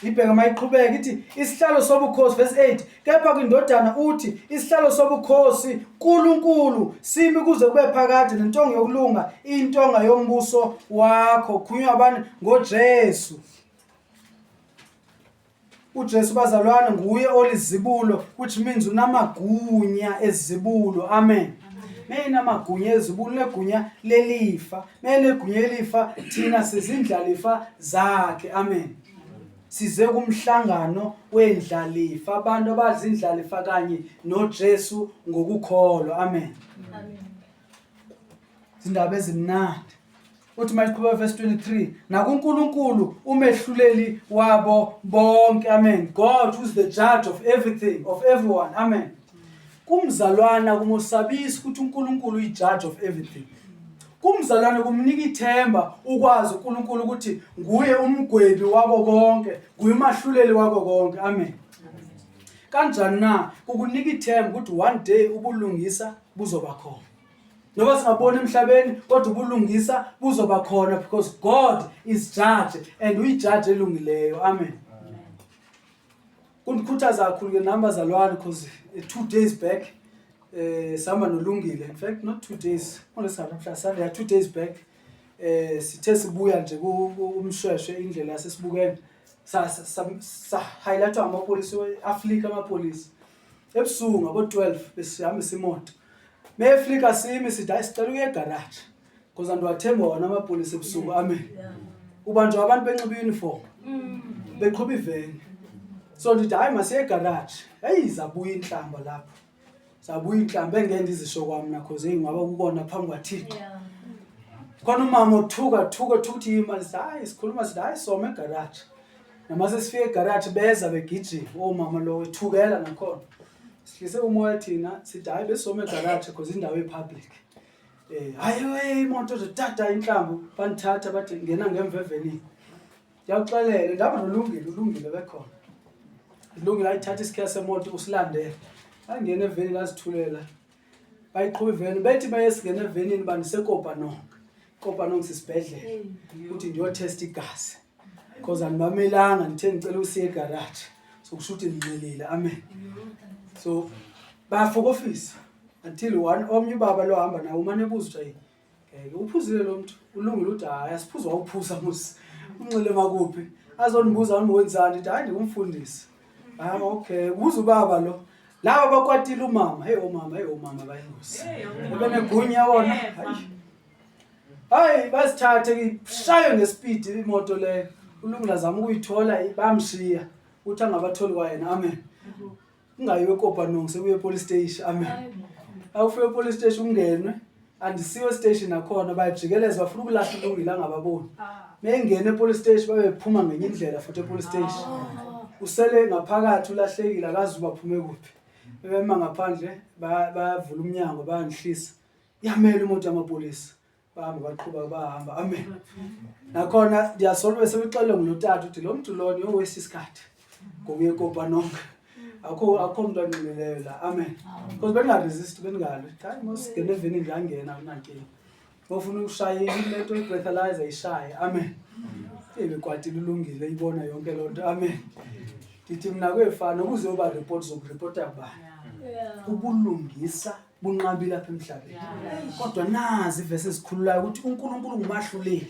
Ibheka mayiqhubeka ithi isihlalo sobukhosi verse 8 kepha kwindodana uthi isihlalo sobukhosi uNkulunkulu simi kuze kube phakade nentonga yokulunga intonga yombuso wakho khunywa abani ngoJesu uJesu bazalwane nguye olizibulo which means unamagunya ezibulo amen meyinamagunya ezibulo negunya lelifa meyinegunya elifa thina sizindlalifa zakhe amen size kumhlangano wendlalifa abantu abazindlalifa kanye noJesu ngokukholwa amen amen izindaba ezimnandi Uthi mayiqhubeka verse 23, nakuNkulunkulu umehluleli wabo bonke. Amen. God who's the judge of everything, of everyone. Amen. Kumzalwana kumusabisa ukuthi uNkulunkulu uyi-judge of everything. Kumzalwane kumnika ithemba ukwazi uNkulunkulu ukuthi nguye umgwebi wabo bonke, nguye umahluleli wabo konke. Amen. Kanjani na? Kukunika ithemba ukuthi one day ubulungisa buzoba khona. Noma singabona emhlabeni kodwa ubulungisa buzoba khona because God is judge and uyijaji elungileyo. Amen. Kundikhuthaza kakhulu ke nami bazalwane because 2 days back sihamba nolungile, in fact not 2 days, ngolwesithathu mhla Sunday, yeah, 2 days back sithe sibuya nje umshweshwe indlela yasesibukene sa highlightwa amapolisi Afrika, amapolisi ebusuku ngabo 12 besihambisa imoto. Mefika simi sithi, "Hayi, sicela ukuya egarage," because andiwathemba wona amapolisi ebusuku, amen. Ubanjwa abantu benxiba i-uniform, beqhuba iveni. So ndithi, "Hayi, masiye egarage." Heyi, zabuya inhlamba lapho, zabuya inhlamba engeke ndizisho kwami cause hey, ngaba kukona phambi kwaThixo. Khona umama othuka thuka thuka uthi yima. Sithi, "Hayi," sikhuluma sithi, "Hayi, soma egarage." Noma sesifika egarage beza begijima omama lo ethukela nakhona. Sihlise umoya thina sithi, "Hayi, besoma egarage because indawo epublic." Hayi hey, imoto tata inhlambu bandithatha bathi ngena ngemva evenini. Ndiyakuxelela ndihamba nolungile, ulungile bekhona. Ilungile ayithatha isikhiya semoto usilandele. Angena evenini azithulela. Bayiqhuba iveni bethi bayesingena evenini bandiseKopanong. Kopanong sisibhedlela. Uthi ndiyothesta igazi. Because andibamelanga, ndithe ndicela usiye egarage. So kusho ukuthi ndinxilile, amen. So bayafokofisa until one omnye ubaba lo hamba nawo umane ebuza ukuthi, "Hayi, ngeke uphuzile lo muntu?" Ulungile uthi, "Hayi, asiphuzi, wawuphuza musi, unxile makuphi?" Azondibuza wenzani, ndithi, "Hayi, ndingumfundisi." "Ah, okay," kubuza ubaba lo. Laba bakwatile umama, hey omama, hey omama bayingozi, ebenegunya wona. Hayi hayi, basithathe ishaye ngespeed imoto leyo. Ulungile azama ukuyithola, bamshiya uthi angabatholi kwayena, amen. Kungayiwe eKopanong, sekuye epolice station, amen. Awufike epolice station ungenwe, andisiwe station nakhona bayajikeleza, bafuna ukulahla ulungile angababoni. Mengena epolice station babephuma ngenye indlela futhi epolice station. Usele ngaphakathi ulahlekile, akazi uba phume kuphi. Bema ngaphandle bayavula umnyango bayandihlisa. Yamela imoto yamapolisa. Bahamba baqhuba bahamba, amen. Nakhona ndiyasolwa sebexele ngulotata uthi lo mntu lona uyowesa isikhathi ngokuya eKopanong. Akho mntu anxilileyo la, amen. Because bengaresist, bengalwi. Hayi mos ngene evenini ndiyangena, akunankinga. Ofuna ukushaya into i-breathalyzer ishaye, amen. Ebekwatile ulungile ibona yonke loo nto, amen. Ndithi mna kwefana ukuzoba report zokuripota kubani? Ubulungisa bunqabile apha emhlabeni. Kodwa nazi ivesi ezikhululayo ukuthi uNkulunkulu ngumahluleli.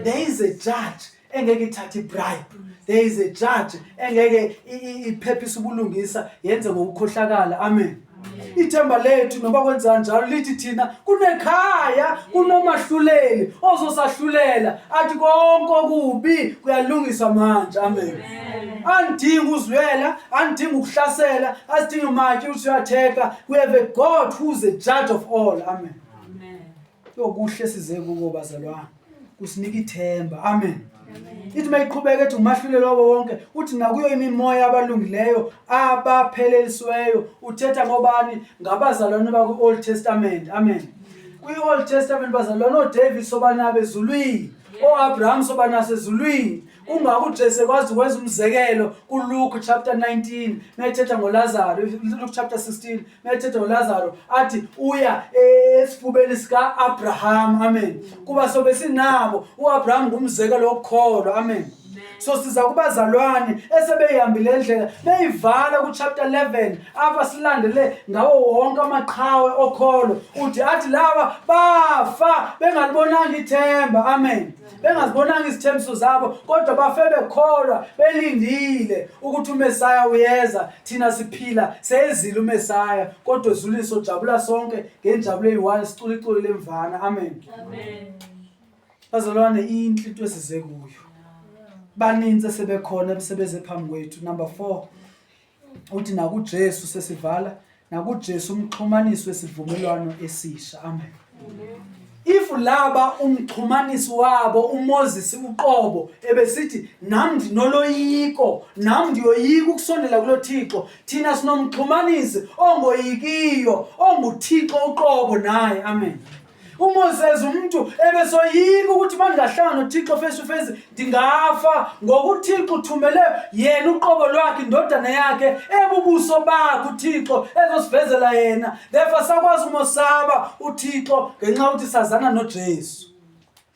There is a judge engeke ithathe ibribe. There is a judge engeke iphephise ubulungisa yenze ngokukhohlakala. Amen. Ithemba lethu noba kwenza njalo lithi thina kunekhaya, kunomahluleli ozosahlulela athi konke okubi kuyalungiswa manje, amen. Andidingi uzwela, andidingi ukuhlasela, asidingi matye ukuthi uyatheka. We have a God who is a judge of all, amen. Yokuhle size kuko bazalwane kusinika ithemba, amen. Ithi mayiqhubeka ethi umahluleli wabo wonke, uthi nakuyo imimoya abalungileyo abaphelelisiweyo. Uthetha ngobani? Ngabazalwane bakwi-Old Testament, amen. Kwi-Old Testament bazalwane ooDavid sobanabo ezulwini, ooAbraham sobanaso ezulwini. Kungako uJesu ekwazi ukwenza umzekelo kuLuke chapter 19 mayethetha ngoLazaro, Luke chapter 16 mayethetha ngoLazaro athi uya esifubeni sika-Abraham, amen. Kuba sobe sinabo, uAbraham ngumzekelo wokukholwa, amen. So siza kubazalwane esebeyihambile endlela beyivala ku-chapter 11 apha silandele ngawo wonke amaqhawe okholo. Uthi athi laba bafa bengalibonanga ithemba, amen, bengazibonanga izithembiso zabo, kodwa bafe bekholwa belindile ukuthi uMesaya uyeza. Thina siphila seyezile uMesaya, kodwa ezulwini sojabula sonke ngenjabulo eyi-one, sicula iculo lemvana, amen. Bazalwane, inhle into esize kuyo. Baninzi sebekhona sebeze phambi kwethu. Number 4 uthi nakuJesu, sesivala, nakuJesu umxhumanisi wesivumelwano esisha, amen. If laba umxhumanisi wabo uMoses uqobo ebesithi, "Nami ndinoloyiko, nami ndiyoyika ukusondela kulo Thixo," thina sinomxhumanisi ongoyikiyo, onguThixo uqobo naye, amen. UMoses umuntu ebesoyika ukuthi mangingahlangana noThixo face to face ndingafa, ngokuThixo uthumele yena uqobo lwakhe, indodana yakhe ebubuso bakhe uThixo ezosivezela yena. Therefore sakwazi umosaba uThixo ngenxa yokuthi sazana noJesu.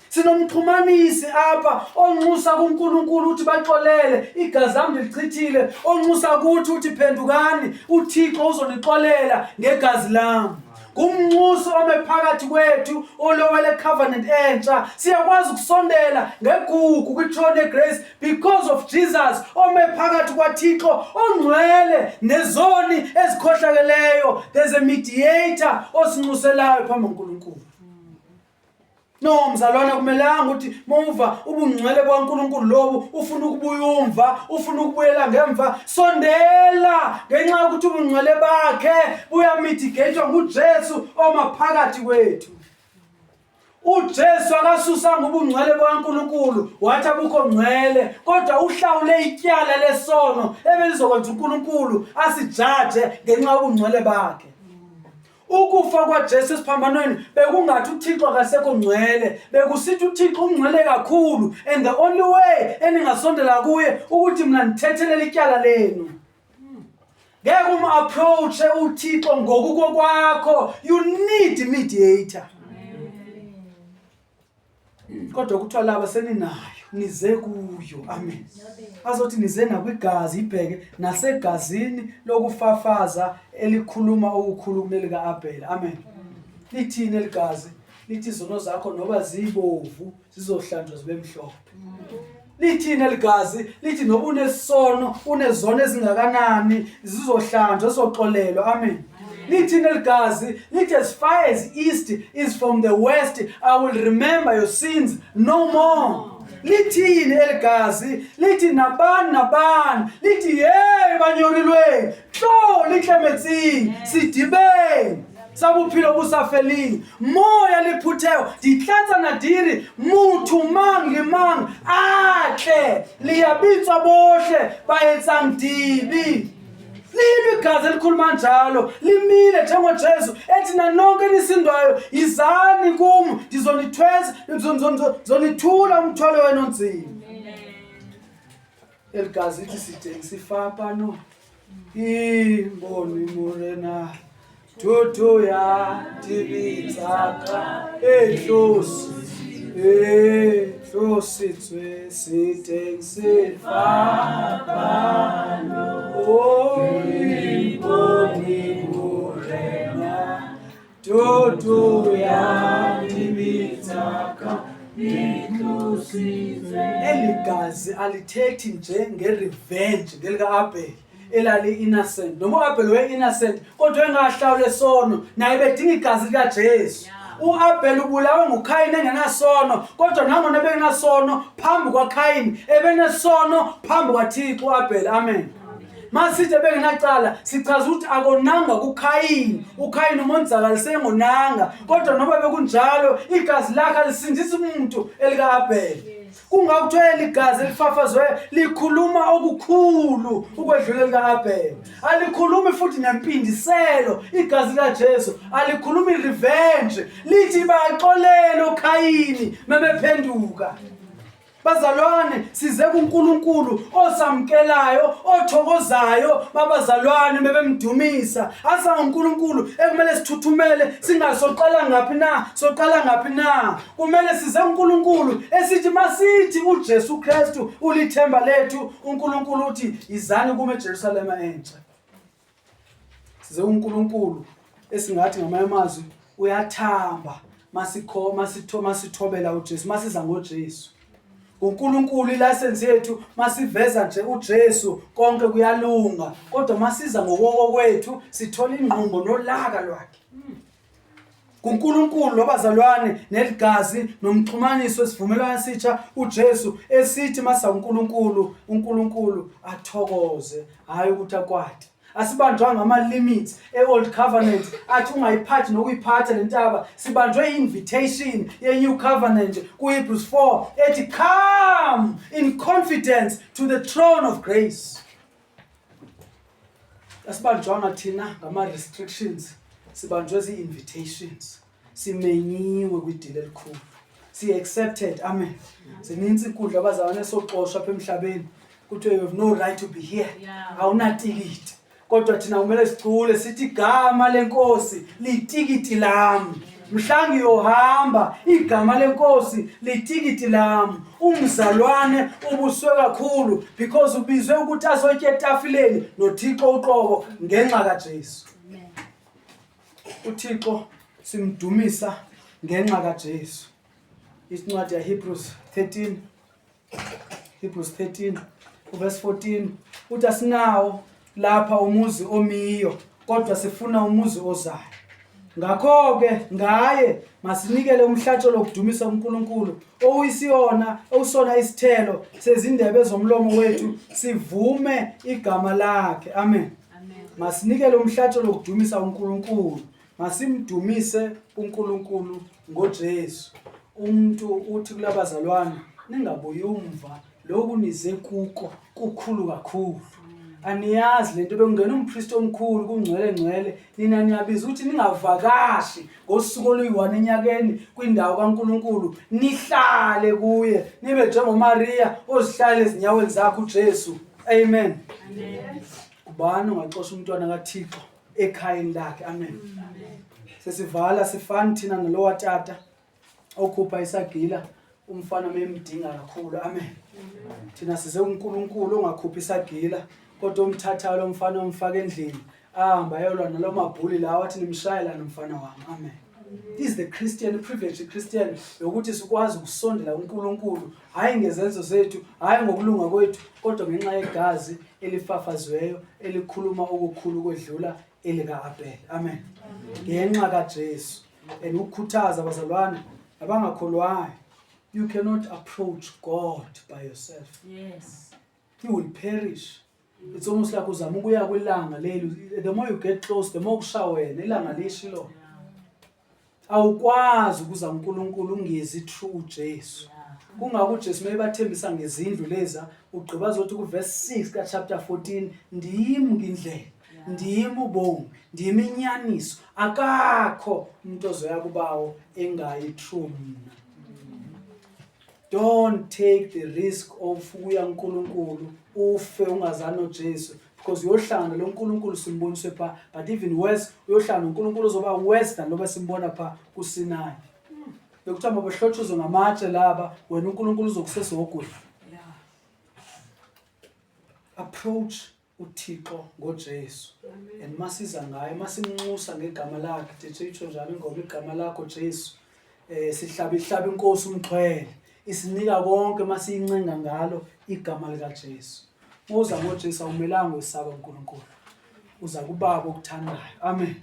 Sinomxhumanisi apha onxusa kuNkulunkulu uthi baxolele igazi lami ndilichithile, onxusa kuthi uthi phendukani, uThixo uzonixolela ngegazi lami. Ngumnxuso ome phakathi kwethu olowele covenant entsha. Siyakwazi ukusondela ngegugu kwi-throne yegrace because of Jesus ome phakathi kwaThixo ongcwele nezoni ezikhohlakeleyo. There's a mediator osinxuselayo phambi koNkulunkulu. No mzalwane, akumelanga ukuthi muva ubungcwele bukaNkulunkulu lobu ufuna ukubuya umva, ufuna ukubuyela ngemva. Sondela ngenxa yokuthi ubungcwele bakhe buyamitigatwa nguJesu omaphakathi kwethu. UJesu akasusanga ubungcwele bukaNkulunkulu wathi abukho ngcwele, kodwa uhlawule ityala lesono ebelizokwenza uNkulunkulu asijaje ngenxa yobungcwele bakhe. Ukufa kwaJesu esiphambanweni bekungathi uThixo akasekho ngcwele, bekusithi uThixo ungcwele kakhulu and the only way eningasondela kuye ukuthi mina ndithethelele ityala lenu. Ngeke um-approach uThixo ngokukokwakho, you need mediator. Kodwa kuthiwa laba seninayo nize kuyo. Amen. Azothi nize nakwigazi, ibheke nasegazini lokufafaza elikhuluma okukhulu kunelika-Abheli. Amen. Lithini eligazi? Lithi izono zakho noba zibovu zizohlanjwa zibe mhlophe. Lithini eligazi? Lithi noba unesono, unezono ezingakanani zizohlanjwa, zizoxolelwa. Amen. Lithini eligazi? Lithi as far as east is from the west, I will remember your sins no more. Lithini eligazi? Lithi nabani nabani, lithi hey banyorilweng, tlo litle metsing, sedibeng sa bophelo bo sa feleng. Moya le phuthego di tlatsana di re motho mang le mang a tle, le ya bitswa bohle ba etsang dibe. Limi igazi elikhuluma njalo, limile njengoJesu ethi nanonke enisindwayo yizani kum, ndizonithwesa, ndizonithula umthwalo wenu onzima. Eli gazi lithi siteng sefapano imboni morena Toto ya dibe tsa ka e tlos e tlositswe seteng sefapano o ipone morena Toto ya dibe tsa ka Eli gazi alithethi nje nge-revenge ngelika-Abheli elali-innocent, noma u-Abheli waye-innocent kodwa engahlawule sono, naye bedinga igazi likaJesu. U-Abheli ubulawe nguKhayini engenasono, kodwa nangona ebengenasono phambi kwaKhayini, ebenesono phambi kwaThixo u-Abheli. Amen. Masithi ebengenacala sichaza ukuthi akonanga kuKhayini, uKhayini umonzakalise engonanga, kodwa noma bekunjalo igazi lakhe alisindisi umuntu elika-Abheli. Kungakho kuthiwa eli gazi elifafazwe likhuluma okukhulu ukwedlula elika-Abheli. Alikhulumi futhi nempindiselo igazi likaJesu, alikhulumi revenge, lithi baxolele oKhayini mebephenduka. Bazalwane, size kuNkulunkulu osamkelayo, othokozayo babazalwane bebemdumisa. Asa uNkulunkulu ekumele sithuthumele, singasoqala ngaphi na, soqala ngaphi na. Kumele size kuNkulunkulu esithi masithi uJesu Kristu ulithemba lethu. uNkulunkulu uthi izani kume eJerusalema entsha. Size kuNkulunkulu esingathi ngamanye amazwi uyathamba masikho masitho masithobela uJesu, masiza ngoJesu. NguNkulunkulu ilayisensi yethu, masiveza nje uJesu konke kuyalunga, kodwa masiza ngokoko kwethu sithola ingqumbo nolaka lwakhe. kuNkulunkulu lobazalwane neligazi nomxhumanisi wesivumelwano esitsha uJesu esithi masa uNkulunkulu uNkulunkulu athokoze, hayi ukuthi akwate. Asibanjwanga ama-limits e-Old Covenant athi ungayiphathi nokuyiphatha le ntaba. Sibanjwe i-invitation ye-New Covenant ku-Hebrews 4 ethi come in confidence to the throne of grace. Asibanjwanga thina ngama-restrictions, sibanjwe zii-invitations. Simenyiwe kwidili elikhulu, si-accepted. Amen. Zininzi iinkundla abazalwane soxoshwa apha emhlabeni, kuthiwe you have no right to be here, awunatikiti. Kodwa thina kumele sicule sithi igama lenkosi litikiti lami. Mhla ngiyohamba igama lenkosi litikiti lami. Umzalwane ubuswe kakhulu because ubizwe ukuthi azotya etafileni noThixo uqobo ngenxa kaJesu. UThixo simdumisa ngenxa kaJesu. Incwadi yaHebrews 13 Hebrews 13 uverse 14 uthi asinawo lapha umuzi omiyo kodwa sifuna umuzi ozayo. Ngakho-ke ngaye masinikele umhlatshelo wokudumisa uNkulunkulu owuyisiyona owusona isithelo sezindebe zomlomo wethu sivume igama lakhe. Amen. Masinikele umhlatshelo wokudumisa uNkulunkulu. Masimdumise uNkulunkulu ngoJesu. Umuntu uthi kulabazalwane ningabuyi umva lokhu nize kuko kukhulu kakhulu. Aniyazi lento bekungena umpristi omkhulu kungcwele ngcwele nina niyabiza ukuthi ningavakashi ngosuku oluyi-1 enyakeni kwindawo kaNkulunkulu nihlale kuye nibe njengoMariya ozihlale ezinyaweni zakhe uJesu. Amen. Amen. Ubani ongaxosha umntwana kaThixo ekhayeni lakhe? Amen. Sesivala sifani thina nalowa tata okhupha isagila umfana memdinga kakhulu. Amen. Thina size uNkulunkulu ongakhuphi isagila kodwa omthathayo lo mfana omfaka endlini ahamba ayolwa nalo mabhuli lawa athi nimshayela nomfana wami. Amen. This is the Christian privilege, Christian yokuthi sikwazi ukusondela kuNkulunkulu hayi ngezenzo zethu, hayi ngokulunga kwethu, kodwa ngenxa yegazi elifafaziweyo elikhuluma okukhulu kwedlula elika-Abel. Amen. Ngenxa kaJesu. And ukukhuthaza abazalwane abangakholwayo, you cannot approach God by yourself. Yes. You will perish. It's almost like uzama ukuya kwilanga leli. The more you get close, the more kusha wena. Ilanga lishi lo. Awukwazi ukuza uNkulunkulu ungezi through uJesu. Kungako uJesu mayebathembisa ngezindlu leza ugqiba azothi kuverse 6 ka-chapter 14 ndim ngindlela ndim ubomi ndim inyaniso akakho umuntu ozoya kubawo engayi through mna. Don't take the risk of ukuya uNkulunkulu ufe ungazani noJesu because uyohlangana lo nkulunkulu simboniswe pha, but even worse uyohlangana noNkulunkulu ozoba worse than loba simbona pha kuSinayi. Bekuthiwa mabehlotshuzwe ngamatshe laba, wena uNkulunkulu uzokusesihogweni. Approach uThixo ngoJesu. And masiza ngaye, masimnxusa ngegama lakhe, tethe itsho njalo ingoma igama lakho Jesu. Sihlaba ihlaba inkosi umxhwele, isinika konke masiyincenga ngalo igama likaJesu. Uza ngoJesu awumelanga wesaba uNkulunkulu. Uza kubaba okuthandayo. Amen.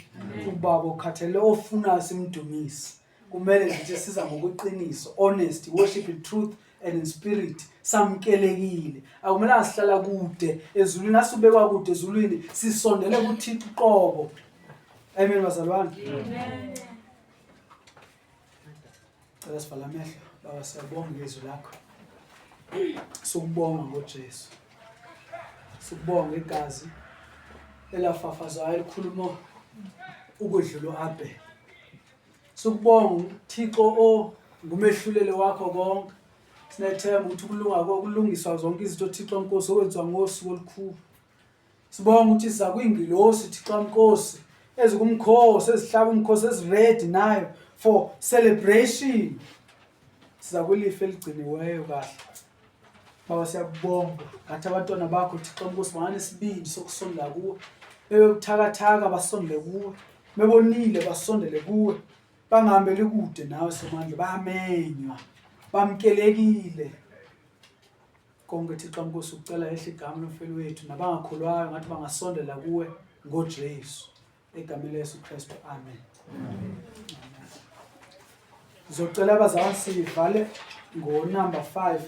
Ubaba okhathele ofunayo simdumise. Kumele nje siza ngokweqiniso, honest, worship in truth and in spirit, samkelekile. Akumelanga sihlala kude ezulwini, asubekwa kude ezulwini, sisondele kuThixo uqobo. Amen bazalwane. Amen. Cela sivale amehlo. Baba siyabonga ngezwi lakho. Sokubonga ngoJesu. Sikubonga igazi elafafazwayo elikhuluma ukwedlula uAbel. Sikubonga Thixo o ngumehluleli wakho konke. Sinethemba ukuthi ukulunga kokulungiswa zonke izinto Thixo Nkosi okwenziwa ngosuku olukhulu. Sibonga ukuthi siza kwingilosi Thixo Nkosi ezikumkhosi ezihlaba umkhosi eziready nayo for celebration. Siza kwilifa eligciniweyo kahle. Baba siyakubonga ngathi abantwana bakho Thixo Nkosi banganesibindi sokusondela kuwe. Bebebuthakathaka basondele kuwe. Bebonile basondele kuwe. Bangahambeli kude nawe Somandla, bayamenywa. Bamkelekile. Konke Thixo Nkosi ucela ehle igama lomfeli wethu nabangakholwayo ngathi bangasondela kuwe ngoJesu. Egameni leYesu Kristu. Amen. Ngizocela abazalwane sivale ngo number 5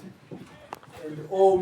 and all.